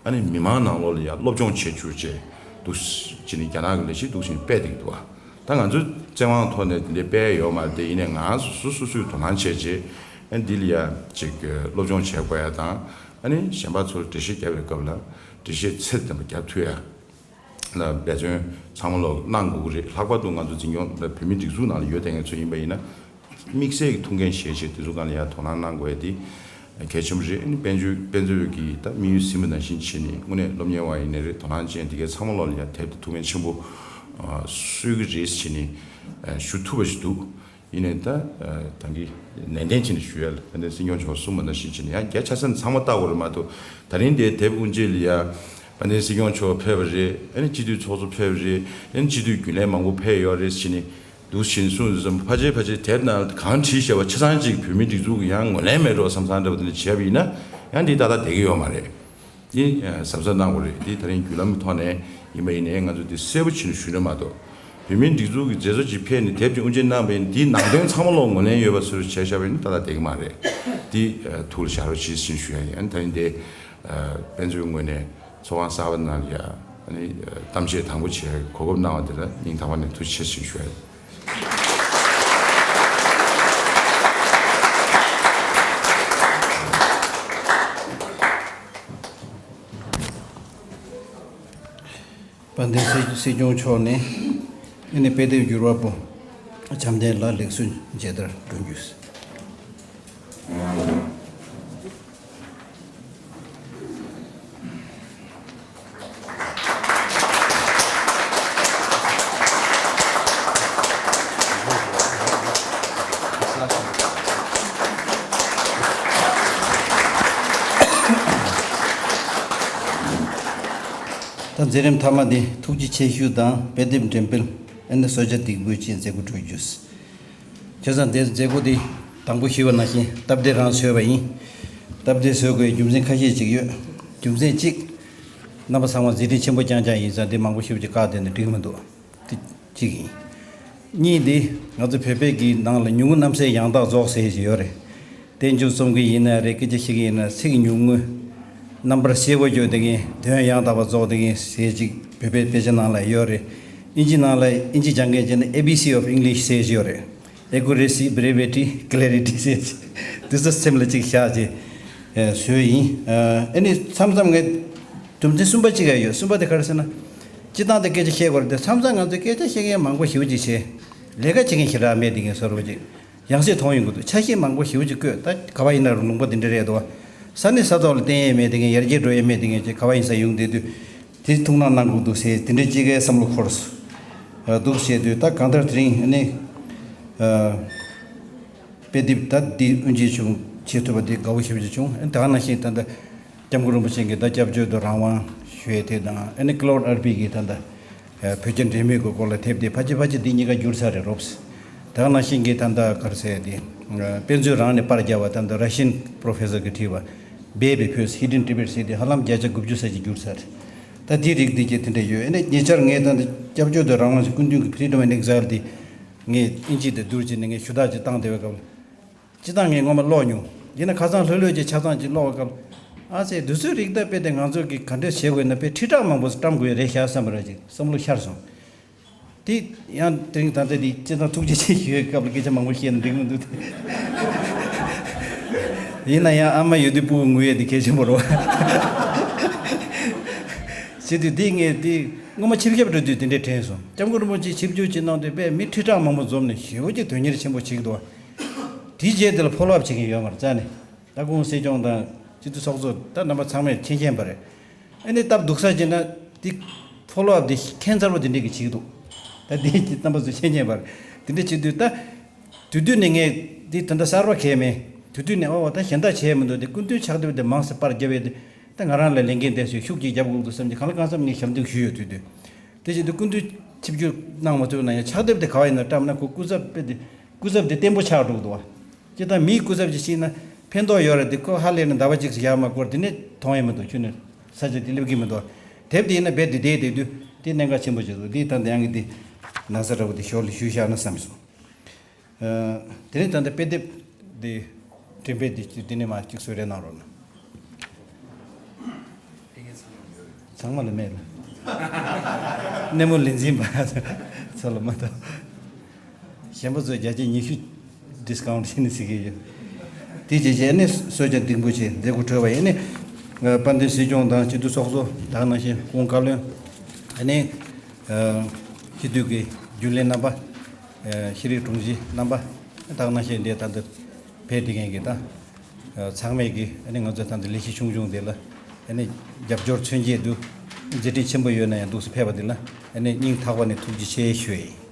ཨ་ནི་མི་མང་ནང་ལོགས་ལ་ཡ་སློབ་སྦྱོང་བྱེད་བཅུག་བྱས་འདུག་ཅེས་ནི་རྒྱ་ནག་གི་ལས་བྱེད་འདུག་ཅེས་སྤེལ་བསྡད་ཀྱི་འདུག་ད་ང་ཚོའི་བཙན་དབང་ཐོག་ནས་དེ་འདྲའི་སྤེལ་ཡོད་མ་རེད་དེ། ཡིན་ནའི་ང་ཚོ་སོ་སོ་སོས་དོ་སྣང་བྱས་རྗེས། ཨ་འདི་ལ་ཡ་ཅིག་སློབ་སྦྱོང་བྱེད་དགོས་ཡ་དང་། ཨ་ནི་གཞན་པ་ཚོར་འགྲེལ་བཤད་རྒྱབ་པའི་སྐབས་ལ་འགྲེལ་བཤད་ཚད་ལྡན་པ་རྒྱབ་ཐུབ་ཡ་ལ་འབད་བརྩོན་ཚང་མ་ལོག་གནང་དགོས་ཀྱི་རེད། ལྷག་པར་དུ་ང་ཚོ་འཛིན་སྐྱོང་བོད་མིའི་སྒྲིག་འཛུགས་ནང་ལ་ཡོད་བསྡད་མཁན་ཚོ་ཡིན་པ་ཡིན་ན། དམིགས་བསལ་གྱི་ཐུགས་འགན་བཞེས་བྱས་དེ་ཚོ་སྒང་ལ་ཡ་དོ་སྣང་གནང་དགོས་ཡ་དེ་ གལ་ཆེན་པོ་རེད། ཨ་ནི་དཔལ་འབྱོར་དཔལ་འབྱོར་གྱི་ད་དམིགས་ཡུལ་ཟིན་པ་ནང་བཞིན་བྱས་ནས་དངོས་གནས་སློབ་གཉེར་བ་ཡིན་ནའི་རེད། དོ་སྣང་ཅན་དེ་གའི་ཚང་མ་ལོག་ལ་ཡ་དེབ་དེ་ཐུགས་ཕན་ཆེན་པོ་གསོས་ཀྱི་རེད་ཟེར་བྱས་ནས་ཞུ་ཐུབ་པ་ཞིག་འདུག་ཡིན་ནའི་ད་ད་གིན་ནན་ཏན་བྱས་ནས་ཞུ་ཡ་ལ་དཔལ་ལྡན་སྲིད་སྐྱོང་མཆོག་གསུངས་པ་ནང་བཞིན་བྱས་ནས་ཡང་བརྒྱ་ཆ་ཚང་ཚང་མ་བལྟ་དགོས་རེད་མ་གཏོགས། ད་རིང་དེ་དེབ་དབུ་འབྱེད་ལ་ཡ་དཔལ་ལྡན་སྲིད་སྐྱོང་མཆོག་ཕེབས་པ་རེད། ཨ་ནི་སྤྱི་འཐུས་ཚོགས་གཙོ་ཕེབས་པ་རེད། ཨ་ནི་སྤྱི་འཐུས་རྒྱུན་ལས་མང་པོ་ཕེབས་ཡོད་རེད་ཟེར་བྱས་ནས། འདུག་བཞིན་གསུངས་ཙམ་ཕལ་ཆེར་ཕལ་ཆེར་དེབ་ནང་གང་བྲིས་བཞག་པ་ཆ་ཚང་གཅིག་བོད་མིའི་སྒྲིག་འཛུགས་ཀྱི་ཡང་ངོས་ལེན་མེད་འགྲོ་བསམ་བསམ་འདྲ་པོ་དེ་འདྲ་བྱས་པ་ཡིན་ན་ཡང་འདི་ཏག་ཏག་བསྡད་ཀྱི་ཡོད་མ་རེད། འདི་གཟབ་གཟབ་གནང་དགོས་རེད། འདི་ད་རིང་བརྒྱུད་ལམ་གྱི་ཐོག་ནས་ཡིན་པ་ཡིན་ནའི་ང་ཚོ་འདི་གསལ་པོ་བྱས་ནས་ཞུ་ན་མ་གཏོགས། བོད་མིའི་སྒྲིག་འཛུགས་ཀྱི་མཛད་གཙོ་ཅིག་ཕེབས་ནས་དེབ་ཅིག་དབུ་འབྱེད་གནང་བ་ཡིན་འདིའི་ནང་དོན་ཚང་མ་ལོག་ངོས་ལེན་ཡོད་པ་ཚོར་བྱས་བཞག་པ་ཡིན་ན་ཏག་ཏག་བསྡད་ཀྱི་མ་རེད། འདི་ཐུགས་ལ་བཞག་རོགས་གྱིས་ཞེས་ཞུ་ཡ་ཡིན། ད་རིང་འདི་དཔལ་འབྱོར་ངོས་ནས་ཚོགས་ཁང་གསར་པ་ནང་ལ་ཡ་ཨ་ནི་གཏམ་བཤད་དང་པོ་བྱེད་གོ་སྐབས་གནང་བ་དེ་ལ་སྙིང་ཐག་པ་ནས་ཐུགས་རྗེ་ཆེ་ཞེས་ཞུ་ཡ་ཡིན། དཔལ་ལྡན་སྲིད་སྲིད་སྐྱོང་མཆོག་ནས་ཨ་ནི་དཔེ་དེབ་འགྱུར་བ་པོ་བྱམས་ལྡན་ལགས་ལེགས་གསོལ་མཇལ་དར་སྒྲོན་རྒྱུ། ད་མཛད་རིམ་མཐའ་མ་འདི་ཐུགས་རྗེ་ཆེ་ཞུ་དང་དཔེ་དེབ་འགྲེམས་སྤེལ་ཨ་ནི་གསོལ་ཇ་སྡིགས་འབུལ་བཅས་མཛད་སྒོ་གྲོལ་རྒྱུ། བྱས་ཙང་དེ་མཛད་སྒོ་འདི་དང་པོ་ཞུས་པ་ནང་བཞིན་སྟབས་བདེ་རང་བཟོས་པ་ཡིན། སྟབས་བདེ་བཟོ་དགོས་རྒྱུ་མཚན་ཁ་ཤས་ཅིག་ཡོད། རྒྱུ་མཚན་གཅིག་རྣམ་པ་ཚང་མ་མཛད་འཕྲིན་ཆེན་པོ་རྐྱང་རྐྱང་ཡིན་ཙང་འདི་མང་པོ་ཞུ་རྒྱུ་བཀག་བསྡད་ན་འགྲིག་མི་འདུག་དེ་གཅིག་ཡིན། གཉིས་འདི་ང་ཚོ་བོད་པའི་གི་ནང་ལ་ཉུང་ངུ་རྣམ་སྲས་ཡང་དག་རྫོགས་ཟེར་ཞིག་ཡོད་རེད། རྟེན་འབྱུང་རྩོམ་གྱི་ཡིན་ན་རེད། སྐད་ཆ་བཤད་ཀྱི་ཡིན་ན་ཚིག་ཉུང་ངུ། རྣམ་པར་གསལ་པོ་བརྗོད་བསྡད་མཁན་དོན་ཡང་དག་པ་རྫོགས་བསྡད་མཁན་ཟེར་ཅིག་བོད་པའི་དཔེ་ཆ་ནང་ལ་ཡོད་རེད། ཨིན་ཇི་ནང་ལ་ཨིན་ཇི་སྦྱང་མཁན་བྱས་ན་A B C of English ཟེར་ཞིག་ཡོད་རེད། Accuracy, brevity, clarity ཟེར་ཅིག་དེ་ཚོ་སེམས་ལ་ཅིག་བཞག་ཅིག་བཟོས་ཡིན། ཨ་ནི་མཚམས་མཚམས་ངས་རྒྱུ་མཚན་གསུམ་པ་གཅིག་ཡོད། གསུམ་པ་དེ་ག་རེ་ཟེར་ན། སྤྱིར་བཏང་དེ་སྐད་ཆ་བཤད་དགོས་རེད་དེ་མཚམས་མཚམས་ང་ཚོས་སྐད་ཆ་བཤད་མཁན་མང་པོ་ཞེ་པོ་ཅིག་བྱས། ལས་ཀ་བྱེད་མཁན་ཞེ་དྲག་མེད་དེ་ངས་བཟོ་རོགས་ཅིག་ཡང་སེ་མཐོང་ཡོང་གི་འདུག་ཆ་ཤས་མང་པོ་ཞེ་པོ་ཅིག་བཀོད། ད་ག་བ་ཡིན་ན་རུང་ལུང་པ་འདི་འདྲ་རེད་འདུག་ས་གནས་ས་ཐོག་ལ་བསྟན་ཡས་མེད་དེ་ངས་ཡར་རྒྱས་འགྲོ་ཡས་མེད་དེ་ངས་ཅིག་ག་བ་ཡིན་ས་ཡོང་བསྡད་དུས། དེ་ཐུགས་སྣང་གནང་དགོས་འདུག་ཟེར་དེ་འདྲ་ཅིག་གི་བསམ་བློ་འཁོར་སོང་། འདུག་བྱས་དུས་ད་གང་ལྟར་དེ་རིང་ཨ་ནི། དཔེ་དེབ་ད་འདི་དབུ་འབྱེད་བྱུང་བྱེད་ཐུབ་པ་འདི་དགའ་བོ་ཞེ་པོ་ཅིག་བྱུང་། ཨ་ནི་ད་ག་ནང་བཞིན་ད་ལྟ་སྐྱབས་མགོན་རིན་པོ་ཆེ་གིས་ད་སྐྱབས་བཅོལ་དུ་རང་དབང་ཞུ་ཡས་དེ་དང་ཨ་ནི་ཀློད་ཨར་པི་གིས་ད་ལྟ། བོད་རྒྱ་འབྲེལ་མོལ་གྱི་སྐོར་ལ་དེབ་དེ་ཕལ་ཆེར་ཕལ་ཆེར་འདི་གཉིས་ཀ་བསྒྱུར་ཚར་རེད་རོབས། ད་ག་ནང་བཞིན་གྱི་ད་ལྟ་ག་རེ་ཟེར་དེ། དཔེ་མཛོད་རང་ནས་པར་བརྒྱབ་པ་ད་ལྟ་Russian professor གིས་བྲིས་པ། སྦས་པའི་བོད་Hidden Tibet ཟེར་དེ་ཧ་ལམ་བརྒྱ་ཆ་དགུ་བཅུ་ཙམ་ཅིག་བསྒྱུར་ཚར་རེད། ད་དེ་རིགས་འདི་གྱད་དེ་འདྲ་ཡོད། ཨ་ནི་ཉེ་ཆར་ངས་ད་ལྟ་སྐྱབས་བཅོལ་དུ་རང་དབང་ཟེར་སྐུ་མདུན་གྱི་Freedom and Exile དེ་ངས་ཨིན་ཇི་དེ་བསྡུར་བྱས་ནས་ངས་ཞུ་དག་ཅིག་བཏང་བསྡད་པའི་སྐབས། སྤྱིར་བཏང་ངས་སྔོན་མ་ཀློག་མྱོང་། ཡིན་ན་ཁ་སང་ལྷོད་ལྷོད་ཀྱི་ཆ་ཚང་ཅིག་ཀློག་པའི་སྐབས། ཨ་ཙེ་དུས་ཚོད་རིག་ད་དཔེ་དེ་ང་ཚོ་གི་ག་འདྲས་བྱེད་དགོས་ན་དཔེ་ཁྲི་ཕྲག་མང་པོ་བཀྲམ་དགོས་རེད་ཤག་བསམ་པ་ར་ཅིག་བསམ་བློ་ཤར་སོང་། དེ་ཡང་དེ་རིང་ད་ལྟ་དེ་སྤྱིར་བཏང་ཐུགས་རྗེ་ཆེ་ཞུ་བའི་སྐབས་ལ་སྐད་ཆ་མང་པོ་བཤད་ན་འགྲིག་མི་འདུག་དེ། ཡིན་ན་ཡང་ཨ་མ་ཡོད་དུས་སྤུ་གུ་ངུ་ཡས་དེ་གལ་ཆེན་པོ་རེད་བ། བྱེད་དུས་དེ་ངས་དེ་སྔོན་མ་ཆིབས་ཞབས་འགྲོ་དུས་དེ་འདྲས་དྲན་སོང་། སྐྱབས་མགོན་རིན་པོ་ཆེ་ཆིབས་བསྒྱུར་བྱེད་གནང་དུས་དཔེ་མི་ཁྲི་ཕྲག་མང་པོ་འཛོམས་ནས་ཞེ་པོ་ཅིག་དོན་གཉེར་ཆེན་པོ་བྱེད་ཀྱི་འདུག་བ། དེའི་རྗེས་དེ་ལ་ཕོ་ལོ་ཨབ་བྱེད་མཁན་ཡོད་མ་རེད་རྩ་ནས། ད་སྐུ་ངོ་སྲིད་སྐྱོང་དང་སྤྱི་འཐུས་ཚོགས་གཙོ་ད་རྣམ་པ་ཚང་མས་མཁྱེན་མཁྱེན་པ་རེད། ཨ་ནི་སྟབས་སྡུག་ས་བྱས་ན་དེ་ཕོ་ལོ་ཨབ་དེ་ཁྱད་མཚར་པོ་དེ་འདྲས་ཀྱི་བྱེད་ཀྱི་འདུག་ད་དེ་རྣམ་པ་ཚོས་མཁྱེན་མཁྱེན་པ་རེད། དེ་འདྲས་བྱེད་དུས་ད་དུས་དུས་ནས་ངས་དེ་ད་ལྟ་གསར་པ་གས་མེད། དུས་དུས་ནས་ཨོ་ད་གཞན་དག་བྱས་མི་འདུག་དེ་སྐུ་མདུན་ཕྱག་དེབ་དེ་མང་ཙམ་པར་བརྒྱབ་ཡས་དེ་ད་ང་རང་ལ་ལས་འགན་དེ་ཚོས་ཤུགས་ཀྱིས་རྒྱབ་དགོས་འདུག་བསམ་གྱི་གང་ལ་གང་འཚམ་ངས་ཞབས་འདེགས་ཞུས་ཡོད། དུས་དུས། དེ་བཞིན་དུ་སྐུ་མདུན་ཆིབས་བསྒྱུར་གནང་མ་ཐུབ་ན་ཡང་ཕྱག་དེབ་དེ་ག་བ་ཡིན་ན་བཀྲམ་ན་ཁོ་སྐུ་ཚབ་དཔེ་དེ་སྐུ་ཚབ་དེ་བརྟན་པོ་ཆགས་འགྲོ་གི་འདུག་བ། སྤྱིར་བཏང་མིའི་སྐུ་ཚབ་ཅིག་ཤེས་ན་ཕན་ཐོགས་ཡོད་རེད་དེ་ཁོ་ཧ་ལས་ནས་ཟླ་བ་གཅིག་ཙམ་ཡར་མར་སྐོར་དེ་ནས་མཐོང་ཡས་མི་འདུག་ཁྱོན་ནས་ས་ཆ་དེ་སླེབས་ཀྱི་མི་འདུག་དེབ་དེ་ཡིན་ན་རྦད་དེ་བསྡད་བསྡད་དུས་དེ་གནད་འགག་ཆེན་པོ་ཅིག་འདུག་དེ་ད་ལྟ་ཡང་གི་དེ་ན་ཚ་འདྲ་བོ་དེ་ཞོར་ལ་ཞུས་བཞག་ན་བསམ་སོང་། དེ་རིང་ད་ལྟ་དཔེ་དེབ་འདི་འགྲེམས་སྤེལ་འདི་འདི་ནས་མར་གཅིག་གསོལ་རས་གནང་རོགས་གནང་། ཚང་མ་ལ་མེད་ལ། སྣེ་མོ་ལས་འཛིན་པ་ཚོ་ལ་མ་གཏོགས། གཞན་པ་ཚོས་བརྒྱ་ཆ་ཉི་ཤུ་ཌི་སི་ཀའུན་ཊི་བྱས་ནས་ཟེར་གྱི་ཡོད། དེ་རྗེས་ཀྱི་ཨ་ནི་གསོལ་ཇ་སྡིགས་འབུལ་བྱས་མཛད་སྒོ་གྲོལ་བ་ཡིན་ནི། དཔལ་ལྡན་སྲིད་སྐྱོང་དང་སྤྱི་འཐུས་ཚོགས་གཙོ་དག་ནང་བཞིན་སྐུ་ངོ་བཀའ་བློན། ཨ་ནི། སྤྱི་འཐུས་ཀྱི་རྒྱུན་ལས་རྣམ་པ། ཤེས་རིག་དྲུང་ཆེ་རྣམ་པ། དག་ནང་བཞིན་འདི་ད་ལྟ་ཕེབས་བསྡད་མཁན་གྱི་ད། ཚང་མས་ཀྱི་ཨ་ནི་ང་ཚོའི་ད་ལྟ་ལས་གཞི་ཆུང་ཆུང་དེ་ལ་ཨ་ནི་རྒྱབ་སྐྱོར་མཚོན་བྱེད་དུ་མཛད་འཕྲིན་ཆེན་པོ་ཡོད་ན་ཡང་འདུག་སེ་ཕེབས་པ་དེ་ལ་ཨ་ནི་སྙིང་ཐག་པ་ནས་ཐུགས་རྗེ་ཆེ་ཞུ་ཡི།